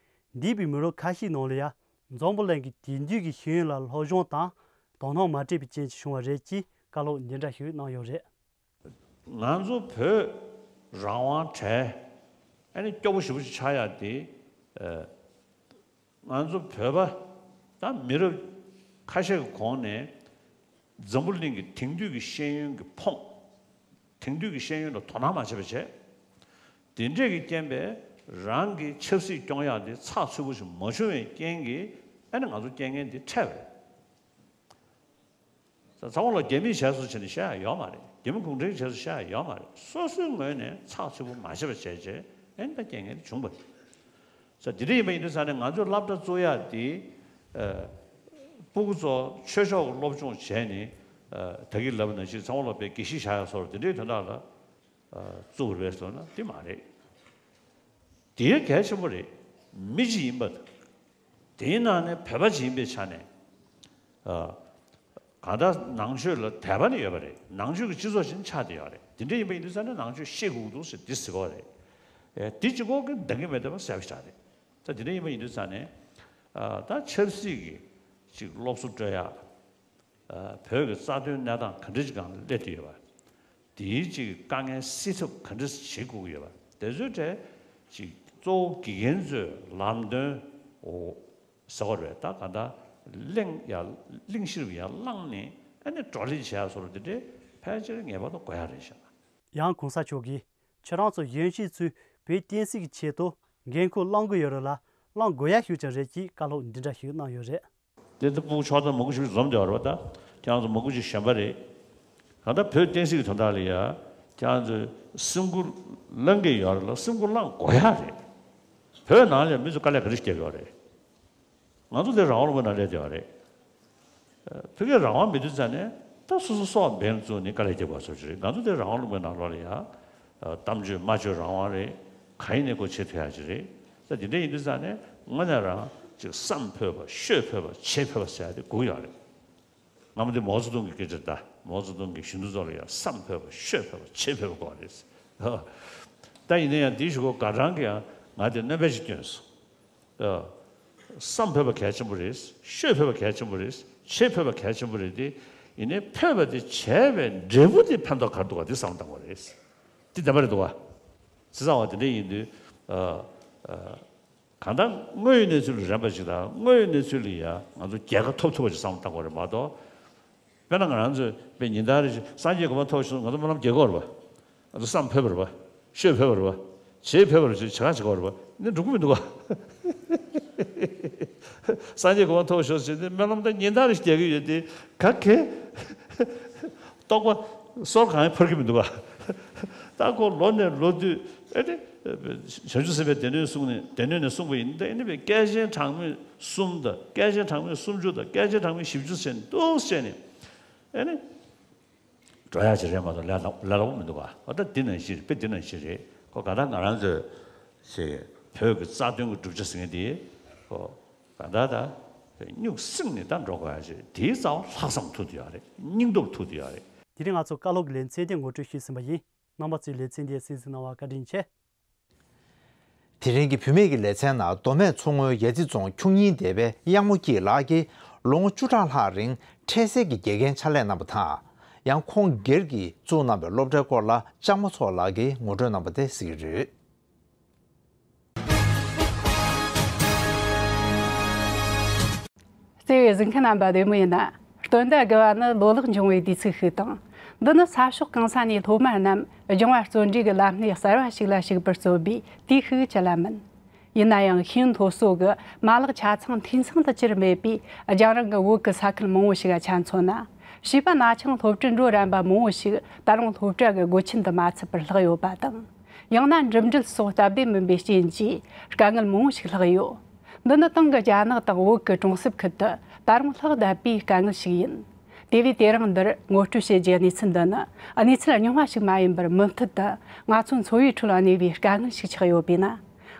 འདས་པའི་མི་ལོ་ཁ་ཤས་ནང་ལ་ཡང་འཛམ་བུ་གླིང་གི་དེང་དུས་ཀྱི་ཤེས་ཡོན་ལ་སློབ་སྦྱོང་དང་དོ་སྣང་མ་སྤྲད་པའི་རྐྱེན་གྱིས་བྱུང་བ་རེད་ཅེས་བཀའ་སློབ་འདི་འདྲ་ཞིག་གནང་ཡོད་རེད། ང་ཚོ་བོད་རང་དབང་བྲལ་ཨ་ནི་སྐྱོ་པོ་ཞེ་པོ་ཅིག་ཆགས་ཡག་དེ། ཨ། ང་ཚོ་བོད་པ་ད་མི་རབས་ཁ་ཤས་ཀྱི་གོང་ནས་འཛམ་བུ་གླིང་གི་དེང་དུས་ཀྱི་ཤེས་ཡོན་གྱི་ཕོངས། དེང་དུས་ཀྱི་ཤེས་ཡོན་ལ་དོ་སྣང་མ་བྱས་པ་བྱས། དེ་འདྲས་ཀྱི་རྐྱེན་པས་ རང་གི་ཆབ་སྲིད་སྐྱོང་ཡག་དེ་ཚགས་ཚུད་པོ་ཞིག་མ་བྱུང་བའི་རྐྱེན་གྱིས་ཨ་ནི་ང་ཚོ་རྐྱེན་ངན་འདི་འཕྲད་པ་རེད། ཚང་མ་ལ་རྒྱ་མིས་བྱས་སོང་བྱས་ནས་བཤད་ཡ་ཡོད་མ་རེད། རྒྱ་མི་གུང་ཁྲན་གྱིས་བྱས་སོང་བཤད་ཡ་ཡོད་མ་རེད། སོ་སོའི་ངོས་ནས་ཚགས་ཚུད་པོ་མ་བྱས་པ་བྱས་བྱས་ཨ་ནི་ད་རྐྱེན་ངན་འདི་བྱུང་བ་རེད། ས་འདི་འདྲ་ཡིན་པ་ཡིན་དུས་ཙང་ནས་ང་ཚོས་སློབ་གྲྭ་བཙུགས་ཡ་དེ་ཨ་སྤུ་གུ་ཚོ་ཆོས་ཕྱོགས་ཀྱི་སློབ་སྦྱོང་བྱས་ནས་ཨ་ད་གིན་ལབ་པ་ནང་བཞིན་ཚང་མ་ལ་དཔེ་དགེ་བཤེས་བཞག་ཡ་སོགས་འདི་འདྲའི་དོན་དག་ལ་ཨ་བཙུགས་པ་རེད་ཟེར་ན་དེ་མ་རེད། དེ་གལ་ཆེན་པོ་རེད། མི་གཅིག་ཡིན་པ་དང་། དེའི་ནང་ནས་བོད་པ་གཅིག་ཡིན་པའི་ཆ་ནས། ཨ་གང་ལྟར་ནང་ཆོས་ལ་དད་པ་ནི་ཡོད་པ་རེད། ནང་ཆོས་ཀྱི་སྤྱི་ཚོགས་ཤིག་ཆགས་བསྡད་ཡོད་རེད། དེ་འདྲ་ཡིན་པ་ཡིན་དུས་ཙང་ནས་ནང་ཆོས་ཤེས་དགོས་ཀྱི་འདུག་ཟེར་འདི་ཟེར་གྱི་ཡོད་རེད། ཨེ་དེ་གཅིག་པོ་གིས་འདང་གི་མེད་བསྡད་པ་གསལ་པོ་ཞིག་རེད། ད་དེ་འདྲ་ཡིན་པ་ཡིན་དུས་ཙང་ནས། ཨ་ད་ཆབ་སྲིད་ཀྱི་ཅིག་སློབ་གསོ་སྤྲོད་ཡག་ཨ་བོད་ཀྱི་རྩ་དོན་གནས་སྟངས་ག་འདྲ་ཅིག་སྒང་ལ་སླེབས་བསྡད་ཡོད་པ། དེའི་ཅིག་དཀའ་ངལ་སེལ་ཐབས་ག་འདྲ་བྱེད་དགོས་ཀྱི་ཡོད་པ། དེ་ཚོའི་གྲས་ཅིག་གཙོ་བོ་དགེ་རྒན་ཚོས་ལམ་སྟོན་འོ་ཟེར་བ་རེད། ད་ག་ད་གླེང་ཡ་གླེང་གཞིར་ཡ་བླངས་ནས་ཨ་ནི་བགྲོ་གླེང་བྱེད་ཡ་བཟོ་འདྲ་དེ་འདྲའི་ཕལ་ཆེར་ངེས་པར་དུ་དགོས་ཡ་རེད་ཤག་ཡང་གོང་ས་མཆོག་གིས་ཁྱེད་རང་ཚོ་གཞོན་སྐྱེས་ཚོས་བོད་བསྟན་སྲིད་ཀྱི་ཆེད་དུ་འགན་ཁུར་བླང་གི་ཡོད་རེད་ལ་བླང་དགོས་ཡ་ཞིག་ཀྱང་རེད་ཅེས་བཀའ་སློབ་འདི་འདྲ་ཞིག་གནང་ཡོད་རེད། དེ་ལྟ་བུ་ཕྱོགས་སྡོམ་མང་པོ་ཞིག་འཛོམས་བསྡད་ཡོད་རེད་པ། ད་ཁྱེད་རང་ཚོ་མང་པོ་ཞིག་གཞོན་པ་རེད། གང་ལྟར་བོད་བསྟན་སྲིད་ཀྱི་དོན་དག་ལ་ཡ་ཁྱེད་རང་ཚོས་སེམས་ཁུར་བླང་གི་ཡོད་རེད་ལ་སེམས་ཁུར་བླང་དགོས་ཡ་རེད། བོད་ནང་ལ་མི་ཚོ་དཀའ་ལས་ག་རེ་ཞིག་བརྒྱབ་ཡོད་རེད། ང་ཚོ་དེ་རང་དབང་ལུང་པའི་ནང་སླེབས་བསྡད་ཡོད་རེད། ཨ་ཕ་གིར་རང་དབང་མེད་དུས་ཙང་ནས་ད་སོ་སོ་སྲོག་འབེན་བཙུགས་ནས་དཀའ་ལས་རྒྱབ་དགོས་བཟོ་ཅིག་རེད། ང་ཚོ་དེ་རང་དབང་ལུང་པའི་ནང་ལོགས་ལ་ཡ་ཨ་གཏམ་བརྗོད་སྨྲ་བརྗོད་རང་དབང་རེད། གང་ཡིན་ནས་ཁོ་བྱེད་ཐུབ་ཡ་ཅིག་རེད། ད་དེ་འདྲ་ཡིན་དུས་ཙང་ནས་དངོས་གནས་རང་ཅིག་བསམ་ཕོད་པ་ཤོད་ཕོད་པ་བྱེད་ཕོད་པ་ཟེར་ཡ་དེ་དགོས་ཡོད་རེད། སྔ་མོ་དེ་མའོ་ཙེ་ཏུང་གི་སྐད་ཆ་རེད། ད་མའོ་ཙེ་ཏུང་གིས་གཞོན་ནུ་ཚོ་ལ་ཡང་བསམ་ཕོད་པ་ཤོད་ཕོད་པ་བྱེད་ཕོད་པ་དགོས་རེད། ད་ཡིན་ན་ཡང་དེའི་གཞུག་གུ་དགའ་གྲང་གིས་ཡང་ང་དེ་སྣོན་པ་ཞིག་བསྐྱོན་སོང་། ཨ། བསམ་ཕོད་པ་གལ་ཆེན་པོ་རེད། ཤོད་ཕོད་པ་གལ་ཆེན་པོ་རེད། བྱེད་ཕོད་པ་གལ་ཆེན་པོ་རེད་དེ། ཡིན་ནའི་ཕོད་པ་དེ་བྱས་པའི་འབྲས་བུ་དེ་ཕན་ཐོགས་ག་རེ་འདུག་ག་དེ་བསམ་བློ་བཏང་དགོས་རེད། དེ་བདེན་པ་རེད་འདུག་ག་བྱས་ཙང་བ་དེ་འདྲ་ཡིན་དུས། ཨ། ཨ། གང་ལྟར་དངོས་ཡོད་གནས་ཚུལ་ལ་རན་པ་ཞིག་དང་དངོས་ཡོད་གནས་ཚུལ་ལ་ཡང་ང་ཚོ་རྒྱལ་ཁ་ཐོབ་ཐུབ་པ་ཞིག་བསམ་བློ་བཏང་དགོས་རེད་མ་གཏོགས། དཔེར་ན་ང་རང་ཚོས་དཔེ་ཉིན་ལྟར་རེ་བཞིན་སངས་རྒྱས་གོ་འཕང་ཐོབ་ཞེས་ང་ཚོ་སྨོན་ལམ་རྒྱག་གི་ཡོད་རེད་པ། ང་ཚོ་བསམ་ཕོད་པ་རེད་པ། ཤོད་ཕོད་པ་རེད་པ། བྱེད་ཕོད་པ་རེད་པ། བྱེད་ག་བྱེད་ཀྱི་ཡོད་རེད་པ། ནི་འགྲུབ་ཀྱི་མི་འདུག་ག་སངས་རྒྱས་གོ་འཕང་ཐོབ་ཤོག་ཟེར་ཏེ་སྨོན་ལམ་ད་ཉིན་ལྟར་རེ་བཞིན་རྒྱག་གི་ཡོད་དེ་ག་གེ། རྟོགས་པ་སོར་གང་ཡང་འཕར་གྱི་མི་འདུག་ག་ད་ཁོ་ལོ་ནས་ལོ་དུས་ཨེ་ནི། བྱང་ཆུབ་སེམས་དཔའི་སྡེ་སྣོད་གསུངས་ནས་སྡེ་སྣོད་ནས་གསུངས་པ་ཡིན་ད་ཨེ་ནི་བའི་བསྐལ་ཆེན་གྲངས་མེད་གསུམ་དང་བསྐལ་ཆེན་གྲངས་མེད་སུམ་ཅུ་དང་བསྐལ་ཆེན་གྲངས་མེད་བཞི་བཅུ་ཟེར་ནས་འདུག་བྱས་ནས་ཨེ་ནི། འགྲོ་ཡག་ཅིག་རེད་མ་གཏོགས་ལས་སླ་ལས་སླ་པོ་མི་འདུག་ག་འོ་ད་འདི་ནང་བཞིན་རེད། དཔེ་འདི་ནང་བཞིན་རེད། ཁོ་ག་ད་ང་རང་ཚོས་ཞེས་བོད་ཀྱི་རྩ་དོན་གྱི་བསྒྲུབ་བྱ་ཟེར་མཁན་དེ་ཁོ་ག་ད་ད་སྨྱུག་སྲིང་ནས་ད་འགྲོ་དགོས་ཡ་ཅིག་དེའི་རྩ་བ་ལྷག་བསམ་ཐུག་དུ་ཡོད་རེད། སྙིང་སྟོབས་ཐུག་དུ་ཡོད་རེད། དེ་རིང་ང་ཚོ་བཀའ་སློབ་ཀྱི་ལེ་ཚན་དེ་ངོ་སྤྲོད་ཞུས་ཟིན་པ་ཡིན། རྣམ་པ་ཚོས་ལེ་ཚན་དེ་གསན་གཟིགས་གནང་བར་བཀའ་དྲིན་ཆེ། དེ་རིང་གི་བུད་མེད་ཀྱི་ལེ་ཚན་ནང་མདོ་སྨད་མཚོ་སྔོན་ཡ་རྩེ་རྫོང་ཁྱུང་རྙིང་སྡེ་པའི་གཡང་མོ་སྐྱིད་ལགས་ཀྱིས་ལོ་ངོ་བཅུ་ཕྲག་ལྷག་རིང་འཕྲལ་སེལ་གྱི་དགེ་རྒན་ཕྱག་ལས་གནང་བ་དང་། ཡང་ཁོང་སྒེར་གྱིས་བཙུགས་གནང་བའི་སློབ་གྲྭའི་སྐོར་ལ་ལྕམ་མོ་མཚོ་ལགས་ཀྱིས་ངོ་སྤྲོད་གནང་བ་དེ་གཟིགས་རེད། བརྩེ་བའི་གཟིགས་མཁན་རྣམ་པ་བདེ་མོ་ཡིན་ན། སྟོན་ཟླ་དགུ་བ་ནི་ལོ་ལེགས་འབྱུང་བའི་དུས་ཚིགས་ཤིག་དང་། འདི་ནི་ས་ཕྱོགས་གང་ས་ནས་སློབ་མ་རྣམས་སྦྱོང་བ་བརྩོན་འགྲུས་ཀྱི་ལམ་སྣེ་གསར་བ་ཞིག་ལ་ཞུགས་པར་བརྩོན་པའི་དུས་ཤིག་ཅི་ལ་མིན། ཡིན་ན་ཡང་ཤེས་ཡོན་སློབ་གསོ་གི་མ་ལག་ཆ་ཚང་འཐུས་ཚང་དུ་གྱུར་མེད་པས་རྒྱང་རིང་གི་བོད་ཀྱི་ས་ཁུལ་མང་བོ་ཞིག་ལ་ཆ་མཚོན་ན། བྱིས་པ་ན་ཆུང་སློབ་གྲྭར་འགྲོ་རན་པ་མང་བོ་ཞིག་ད་རུང་སློབ་གྲྭ་གི་སྒོ་ཆེན་དུ་མ་ཚུད་པར་ལྷག་ཡོད་པ་དང་། ཡང་ན་འགྲིམ་འགྲུལ་སོགས་སྟབས་བདེ་མིན་པའི་རྐྱེན་གྱིས་དཀའ་ངལ་མང་བོ་ཞིག་ལྷག་ཡོད། འདི་ནི་ཏང་གི་རྒྱ་ནག་དང་བོད་ཀྱི་གྲོང་གསེབ་ཁུལ་དུ་ད་རུང་ལྷག་བསྡད་པའི་དཀའ་ངལ་ཞིག་ཡིན། དེ་བས་དེ་རིང་འདིར་ངོ་སྤྲོད་བྱེད་རྒྱུའི་གནས་ཚུལ་འདི་ནི་གནས་ཚུལ་རྙིང་བ་ཞིག་མ་ཡིན་པར་མུ་མཐུད་དུ་ང་ཚོའི་འཚོ་བའི་ཁྲོད་གནས་པའི་དཀའ་ངལ་ཞིག་ཆགས་ཡོད་པས་ན།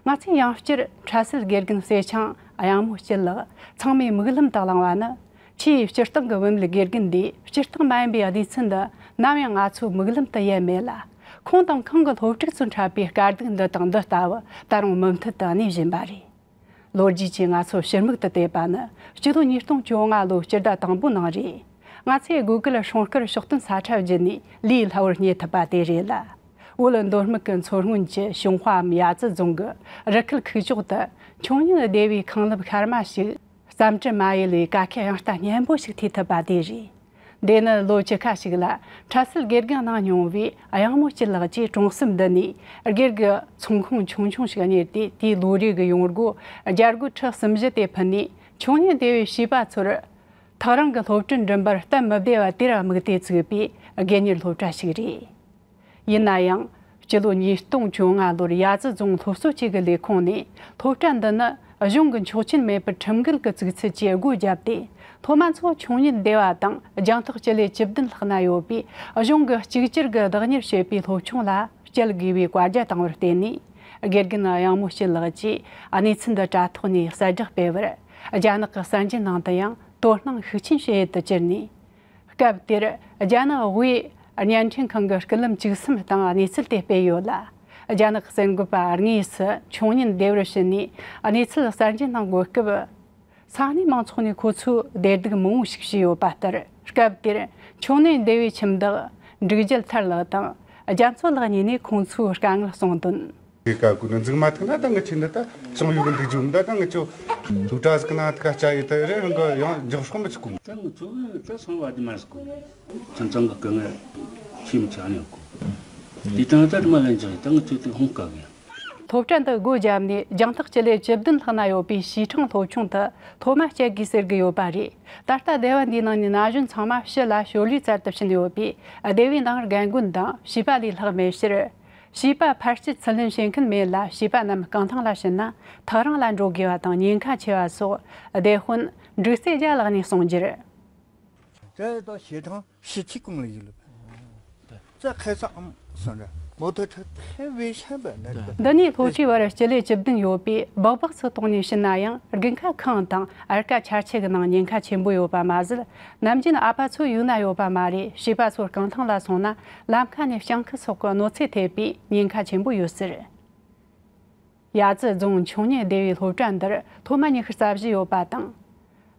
ང་ཚོས་ཡང་བསྐྱར་འཕྲལ་སེལ་དགེ་རྒན་བསེ་ཆང་གཡང་མོ་སྐྱིད་ལགས་ཚང་མས་མིག་ལམ་དུ་བླངས་པ་ནི། ཆེས་སྤྱིར་བཏང་གི་བུད་མེད་དགེ་རྒན་འདིའི་སྤྱིར་བཏང་མ་ཡིན་པའི་གནས་ཚུལ་འདི་ནམ་ཡང་ང་ཚོའི་མིག་ལམ་དུ་ཡལ་མེད་ལ། ཁོང་དང་ཁོང་གི་སློབ་ཕྲུག་ཚོས་འཁྲབ་པའི་དཀའ་སྡུག་འདི་དང་འདི་ལྟ་བུ་ད་རུང་མུ་མཐུད་དུ་གནས་བཞིན་པ་རེད། ལོ་རྒྱུས་ཀྱིས་ང་ཚོ་ཕྱིར་མིག་ཏུ་བལྟས་པ་ནི་སྤྱི་ལོ་ཉིས་སྟོང་བཅོ་ལྔ་ལོའི་སྤྱི་ཟླ་དང་པོའི་ནང་རེད། ང་ཚོས་དགོས་གལ་སྲུང་སྐར་ཕྱོགས་སྟོན་ས་ཁྲ་བརྒྱུད་ནས་ལས་སླ་བོར་རྙེད་ཐུབ་པ་དེ་རེད་ལ། བོད་མདོ་སྨད་ཀྱི་མཚོ་སྔོན་གྱི་ཞུན་ཧྭའམ་ཡ་ཙི་རྫོང་གི་རི་ཁུལ་ཁུག་ཀྱོག་ཏུ་མཆོང་ཉལ་སྡེ་བའི་ཁང་ལེབ་ཤར་མ་ཞིག་རྩམ་དྲི་མ་ཡལ་བའི་ཀ་ཁའི་དབྱངས་རྟ་སྙན་པོ་ཞིག་ཐོས་ཐུབ་པ་དེ་རེད། འདི་ནི་ལོ་བཅུ་ཁ་ཞིག་ལ་འཕྲལ་སེལ་དགེ་རྒན་གནང་མྱོང་བའི་གཡང་མོ་སྐྱིད་ལགས་ཀྱིས་གྲོང་གསེབ་འདི་ནས་སྒེར་གྱི་ཚོང་ཁང་ཆུང་ཆུང་ཞིག་གཉེར་ཏེ། དེའི་ལོ་རེ་གི་ཡོང་སྒོ་རྒྱ་སྒོར་ཁྲི་གསུམ་བཞི་དེ་ཕུལ་ནས། ཆུང་མཉེན་སྡེ་བའི་བྱིས་པ་ཚོར་ཐག་རིང་གི་སློབ་གྲྭར་འགྲིམ་པར་སྟབས་མི་བདེ་བ་དེར་དམིགས་ཏེ་བཙུགས་པའི་དགེ་གཉེར་སློབ་གྲྭ་ཞིག་རེད། ཡིན་ན་ཡང་། སྤྱི་ལོ་ཉིས་སྟོང་བཅོ་ལྔ་ལོར་ཡ་ཙི་རྫོང་སློབ་གསོ་ཅུས་ཀྱི་ལས་ཁུངས་ནས་སློབ་གྲྭ་འདི་ནི་གཞུང་གི་ཆོག་མཆན་མེད་པར་ཁྲིམས་འགལ་གྱི་བཙུགས་ཚུལ་གྱི་སྒོ་བརྒྱབ་སྟེ། སློབ་མ་ཚོ་ཆུང་མཉེན་སྡེ་བ་དང་རྒྱང་ཐག་སྤྱི་ལེ་བཅུ་བདུན་ལྷག་ན་ཡོད་པའི་གཞུང་གི་གཅིག་གྱུར་གྱི་བདག་གཉེར་བྱེད་པའི་སློབ་ཆུང་ལ་བསྐྱལ་དགོས་པའི་བཀའ་རྒྱ་བཏང་བར་བརྟེན་ནས། དགེ་རྒན་གཡང་མོ་སྐྱིད་ལགས་ཀྱིས་གནས་ཚུལ་འདི་དྲ་ཐོག་ནས་གསལ་བསྒྲགས་སྤེལ་བར། རྒྱ་ནག་གི་གསར་འགྱུར་ནང་དུ་ཡང་དོ་སྣང་ཤུགས་ཆེན་བྱེད་ཡུལ་དུ་གྱུར་ནས། སྐབས་དེར་རྒྱ་ནག་དབུས་བརྙན་འཕྲིན་ཁང་གི་སྐུ་ལམ་བཅུ་གསུམ་སྟེང་གནས་ཚུལ་དེ་སྤེལ་ཡོད་ལ། རྒྱ་ནག་གསར་འགོད་པ་དངོས་སུ་ཆུང་མཉེན་སྡེ་བར་ཕྱིན་ནས་གནས་ཚུལ་གསར་འགྱུར་གནང་དགོས་སྐབས། ས་གནས་མང་ཚོགས་ནས་ཁོ་ཚོའི་བདེ་སྡུག་མང་བོ་ཞིག་བྱས་ཡོད་པ་ལྟར། སྐབས་དེར་ཆུང་མཉེན་སྡེ་བའི་ཁྱིམ་བདག་འབྲུག་རྒྱལ་ཐར་ལགས་དང་རྒྱ་མཚོ་ལགས་གཉིས་ནས་ཁོང་ཚོའི་དཀའ་ངལ་གསུངས་དོན། དེ་ཀ་ཀུ་ནི་འཛུགས་མ་ཐུབ་ན་ད་ངི་ཆེ་འདི་ད་སོང་ཡོད་གི་འདུག་རྒྱུ་འདི་ད་ངི་ཆོ་ཐུག་གྲ་ཟིག་ན་ཐུག་ཅ་ཡི་ད་རེ་རང་གི་ཡང་འཇོག་སོང་མི་ཆུག་གོ། ད་ངི་ཆོ་གི་ད་སོང་བ་དེ་མ་ཟིག་གོ། ཁྱིམ་ཚང་གི་དཀའ་ངལ་ཆེ་མི་ཆ་ནི་གོ། དེ་དང་ད་མ་ལན་ཅང་ད་ངི་ཆོ་དེ་ཧོང་དཀའ་གི། སློབ་གྲྭ་འདི་སྒོ་བརྒྱབ་ནས་རྒྱང་ཐག་སྤྱི་ལེ་བཅུ་བདུན་ལྷག་ན་ཡོད་པའི་བྱིས་ཁྲང་སློབ་ཆུང་དུ་སློབ་མ་བསྐྱལ་དགོས་ཟེར་གི་ཡོད་པ་རེད། ད་ལྟ་སྡེ་བ་འདིའི་ནང་ནས་ན་གཞོན་ཚང་མ་ཕྱི་ལ་ཞོར་ལས་བཙལ་དུ་ཕྱིན་ཡོད་པས། སྡེ་བའི་ནང་རྒན་རྒོན་དང་བྱིས་པ་ལས་ལྷག་མེད་ཕྱིར། བྱིས་པ་ཕར་སྐྱེལ་ཚུར་ལེན་བྱེད་མཁན་མེད་ལ། བྱིས་པ་རྣམས་རྐང་ཐང་ལ་ཕྱིན་ན་ཐག་རིང་ལ་འགྲོ་དགོས་པ་དང་ཉེན་ཁ་ཆེ་བ་སོགས་སྡེ་དཔོན་འབྲུག་རྩེ་རྒྱལ་ལགས་ནས་གསུངས་རྒྱུར། 这都协同十七公里了呗。这开始俺们算着，摩托车太危险了，那个。 འདི་ནས་སློབ་གྲྭའི་བར་སྤྱི་ལེ་བཅུ་བདུན་ཡོད་པས། སྦག་སྦག་ཚུར་གཏོང་ནས་ཕྱིན་ན་ཡང་། དགུན་ཁ་ཁང་དང་ཨར་ཀ་ཆར་ཆུ་གི་ནང་ཉེན་ཁ་ཆེན་པོ་ཡོད་པ་མ་ཟད། ནམ་རྒྱུན་ཨ་ཕ་ཚོ་ཡུལ་ན་ཡོད་པ་མ་རེད། བྱིས་པ་ཚོ་རྐང་ཐང་ལ་སོང་ན་ལམ་ཁ་ནས་སྤྱང་ཀི་སོགས་ཀྱི་གནོད་འཚེ་ཐེབས་པའི་ཉེན་ཁ་ཆེན་པོ་ཡོད་ཟེར། ཡ་ཙི་རྫོང་ཆུང་མཉེན་སྡེ་བའི་སློབ་གྲྭ་འདིར་སློབ་མ་ཉི་ཤུ་རྩ་བཞི་ཡོད་པ་དང་།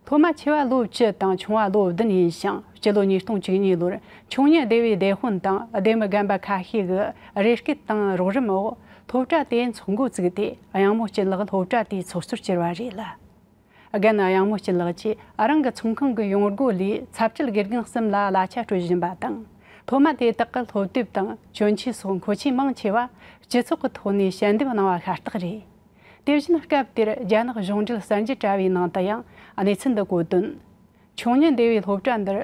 སློབ་མ་ཆེ་བ་ལོ་བཅུ་དང་ཆུང་བ་ལོ་བདུན་ཡིན་ཞིང་། སྤྱི་ལོ་ཉིས་སྟོང་བཅུ་གཉིས་ལོར་ཆུང་མཉེན་སྡེ་བའི་སྡེ་དཔོན་དང་སྡེ་མི་རྒན་པ་ཁ་ཤས་ཀྱིས་རེ་སྐུལ་དང་རོགས་རམ་འོག་སློབ་གྲྭ་དེ་འཚོགས་འགོ་བཙུགས་ཏེ། གཡང་མོ་སྐྱིད་ལགས་སློབ་གྲྭ་དེའི་ཚོགས་གཙོར་གྱུར་བ་རེད་ལ། རྒན་གཡང་མོ་སྐྱིད་ལགས་ཀྱིས་རང་གི་ཚོང་ཁང་གི་ཡོང་སྒོ་ལས་ཚབ་ཁྲལ་དགེ་རྒན་གསུམ་ལ་གླ་ཆ་སྤྲོད་བཞིན་པ་དང་། སློབ་མ་དེ་དག་གི་སློབ་དེབ་དང་གྱོན་ཆས་སོགས་མཁོ་ཆས་མང་ཆེ་བ་སྤྱི་ཚོགས་ཀྱི་ཐོག་ནས་ཞལ་འདེབས་གནང་བ་ཤ་སྟག་རེད། དེ་བཞིན་སྐབས་དེར་རྒྱ་ནག་གཞུང་འབྲེལ་གསར་འགྱུར་དྲ་བའི་ནང་དུ་ཡང་གནས་ཚུལ་འདི་བཀོད་དོན། ཆུང་མཉེན་སྡེ་བའི་སློབ་གྲྭ་འདིར་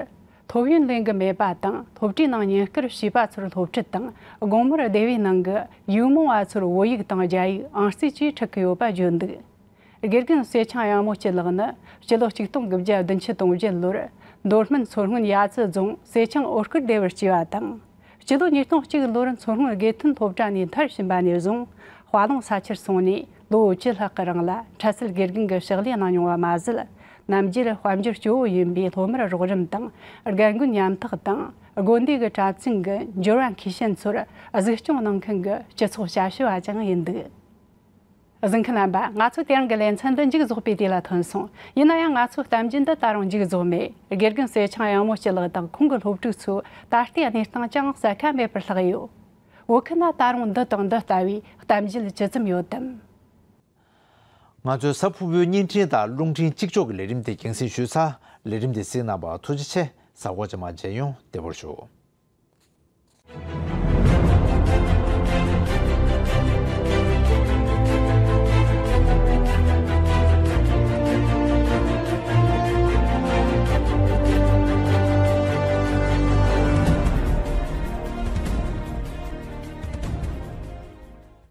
སློབ་ཡོན་ལེན་གྱི་མེད་པ་དང་། སློབ་གྲྭའི་ནང་ཉིན་དཀར་བྱིས་པ་ཚོར་སློབ་ཁྲིད་དང་། དགོང་མོར་སྡེ་བའི་ནང་གི་ཡིག་རྨོངས་པ་ཚོར་བོད་ཡིག་དང་རྒྱ་ཡིག་ཨང་རྩིས་བཅས་ཁྲིད་ཀྱི་ཡོད་པ་བརྗོད་འདུག། དགེ་རྒན་བསེ་ཆང་གཡང་མོ་སྐྱིད་ལགས་ནི་སྤྱི་ལོ་གཅིག་སྟོང་དགུ་བརྒྱ་བདུན་ཅུ་དོན་བརྒྱད་ལོར་མདོ་སྨད་མཚོ་སྔོན་ཡ་ཙི་རྫོང་བསེ་ཆང་འོད་སྐུར་སྡེ་བར་སྐྱེས་པ་དང་། སྤྱི་ལོ་ཉིས་སྟོང་གཅིག་ལོར་མཚོ་སྔོན་དགེ་ཐོན་སློབ་གྲྭ་ནས་མཐར་ཕྱིན་པ་ནས་བཟུང་དཔའ་ལུང་ས་ཆར་སོང་ནས་ལོ་བཅུ་ལྷག་གི་རིང་ལ་འཕྲལ་སེལ་དགེ་རྒན་གྱི་ཕྱག་ལས་གནང་མྱོང་བ་མ་ཟད། རྣམ་རྒྱལ་དཔལ་འབྱོར་གཙོ་བོ་ཡིན་པའི་སློབ་མར་རོགས་རམ་དང་། རྒན་རྒོན་མཉམ་ཐག་དང་། དགོན་སྡེ་གི་གྲྭ་བཙུན་གྱི་འབྱོར་བ་མཁས་ཅན་ཚོར་གཟིགས་སྐྱོང་གནང་མཁན་གྱི་སྤྱི་ཚོགས་ཞབས་ཞུ་བ་ཀྱང་ཡིན་འདུག། གཟིགས་མཁན་རྣམ་པ། ང་ཚོ་དེ་རིང་གི་ལེ་ཚན་འདི་མཇུག་རྫོགས་པའི་དུས་ལ་ཐོན་སོང་། ཡིན་ན་ཡང་ང་ཚོའི་གཏམ་རྒྱུད་འདི་ད་རུང་མཇུག་རྫོགས་མེད། དགེ་རྒན་བསེ་ཆང་གཡང་མོ་སྐྱིད་ལགས་དང་ཁོང་གི་སློབ་ཕྲུག་ཚོའི་ད་ལྟའི་གནས་སྟངས་ཅང་གསལ་ཁ་མེད་པར་ལྷག་ཡོད། བོད་ཁུལ་ན་ད་རུང་འདི་དང་འདི་ལྟ་བུའི་གཏམ་རྒྱུད་ཇི་ཙམ་ཡོད་དམ། ང་ཚོའི་ས་ཕུར་བུའི་བརྙན་འཕྲིན་དང་རླུང་འཕྲིན་གཅིག་ལྕོགས་ཀྱི་ལས་རིམ་དེ་རྒྱང་སྲིང་ཞུས་ཚར། ལས་རིམ་དེ་གཟིགས་གནང་བར་ཐུགས་རྗེ་ཆེ། གཟའ་འཁོར་རྗེས་མ་མཇལ་ཡོང་། བདེ་པོར་བཞུགས།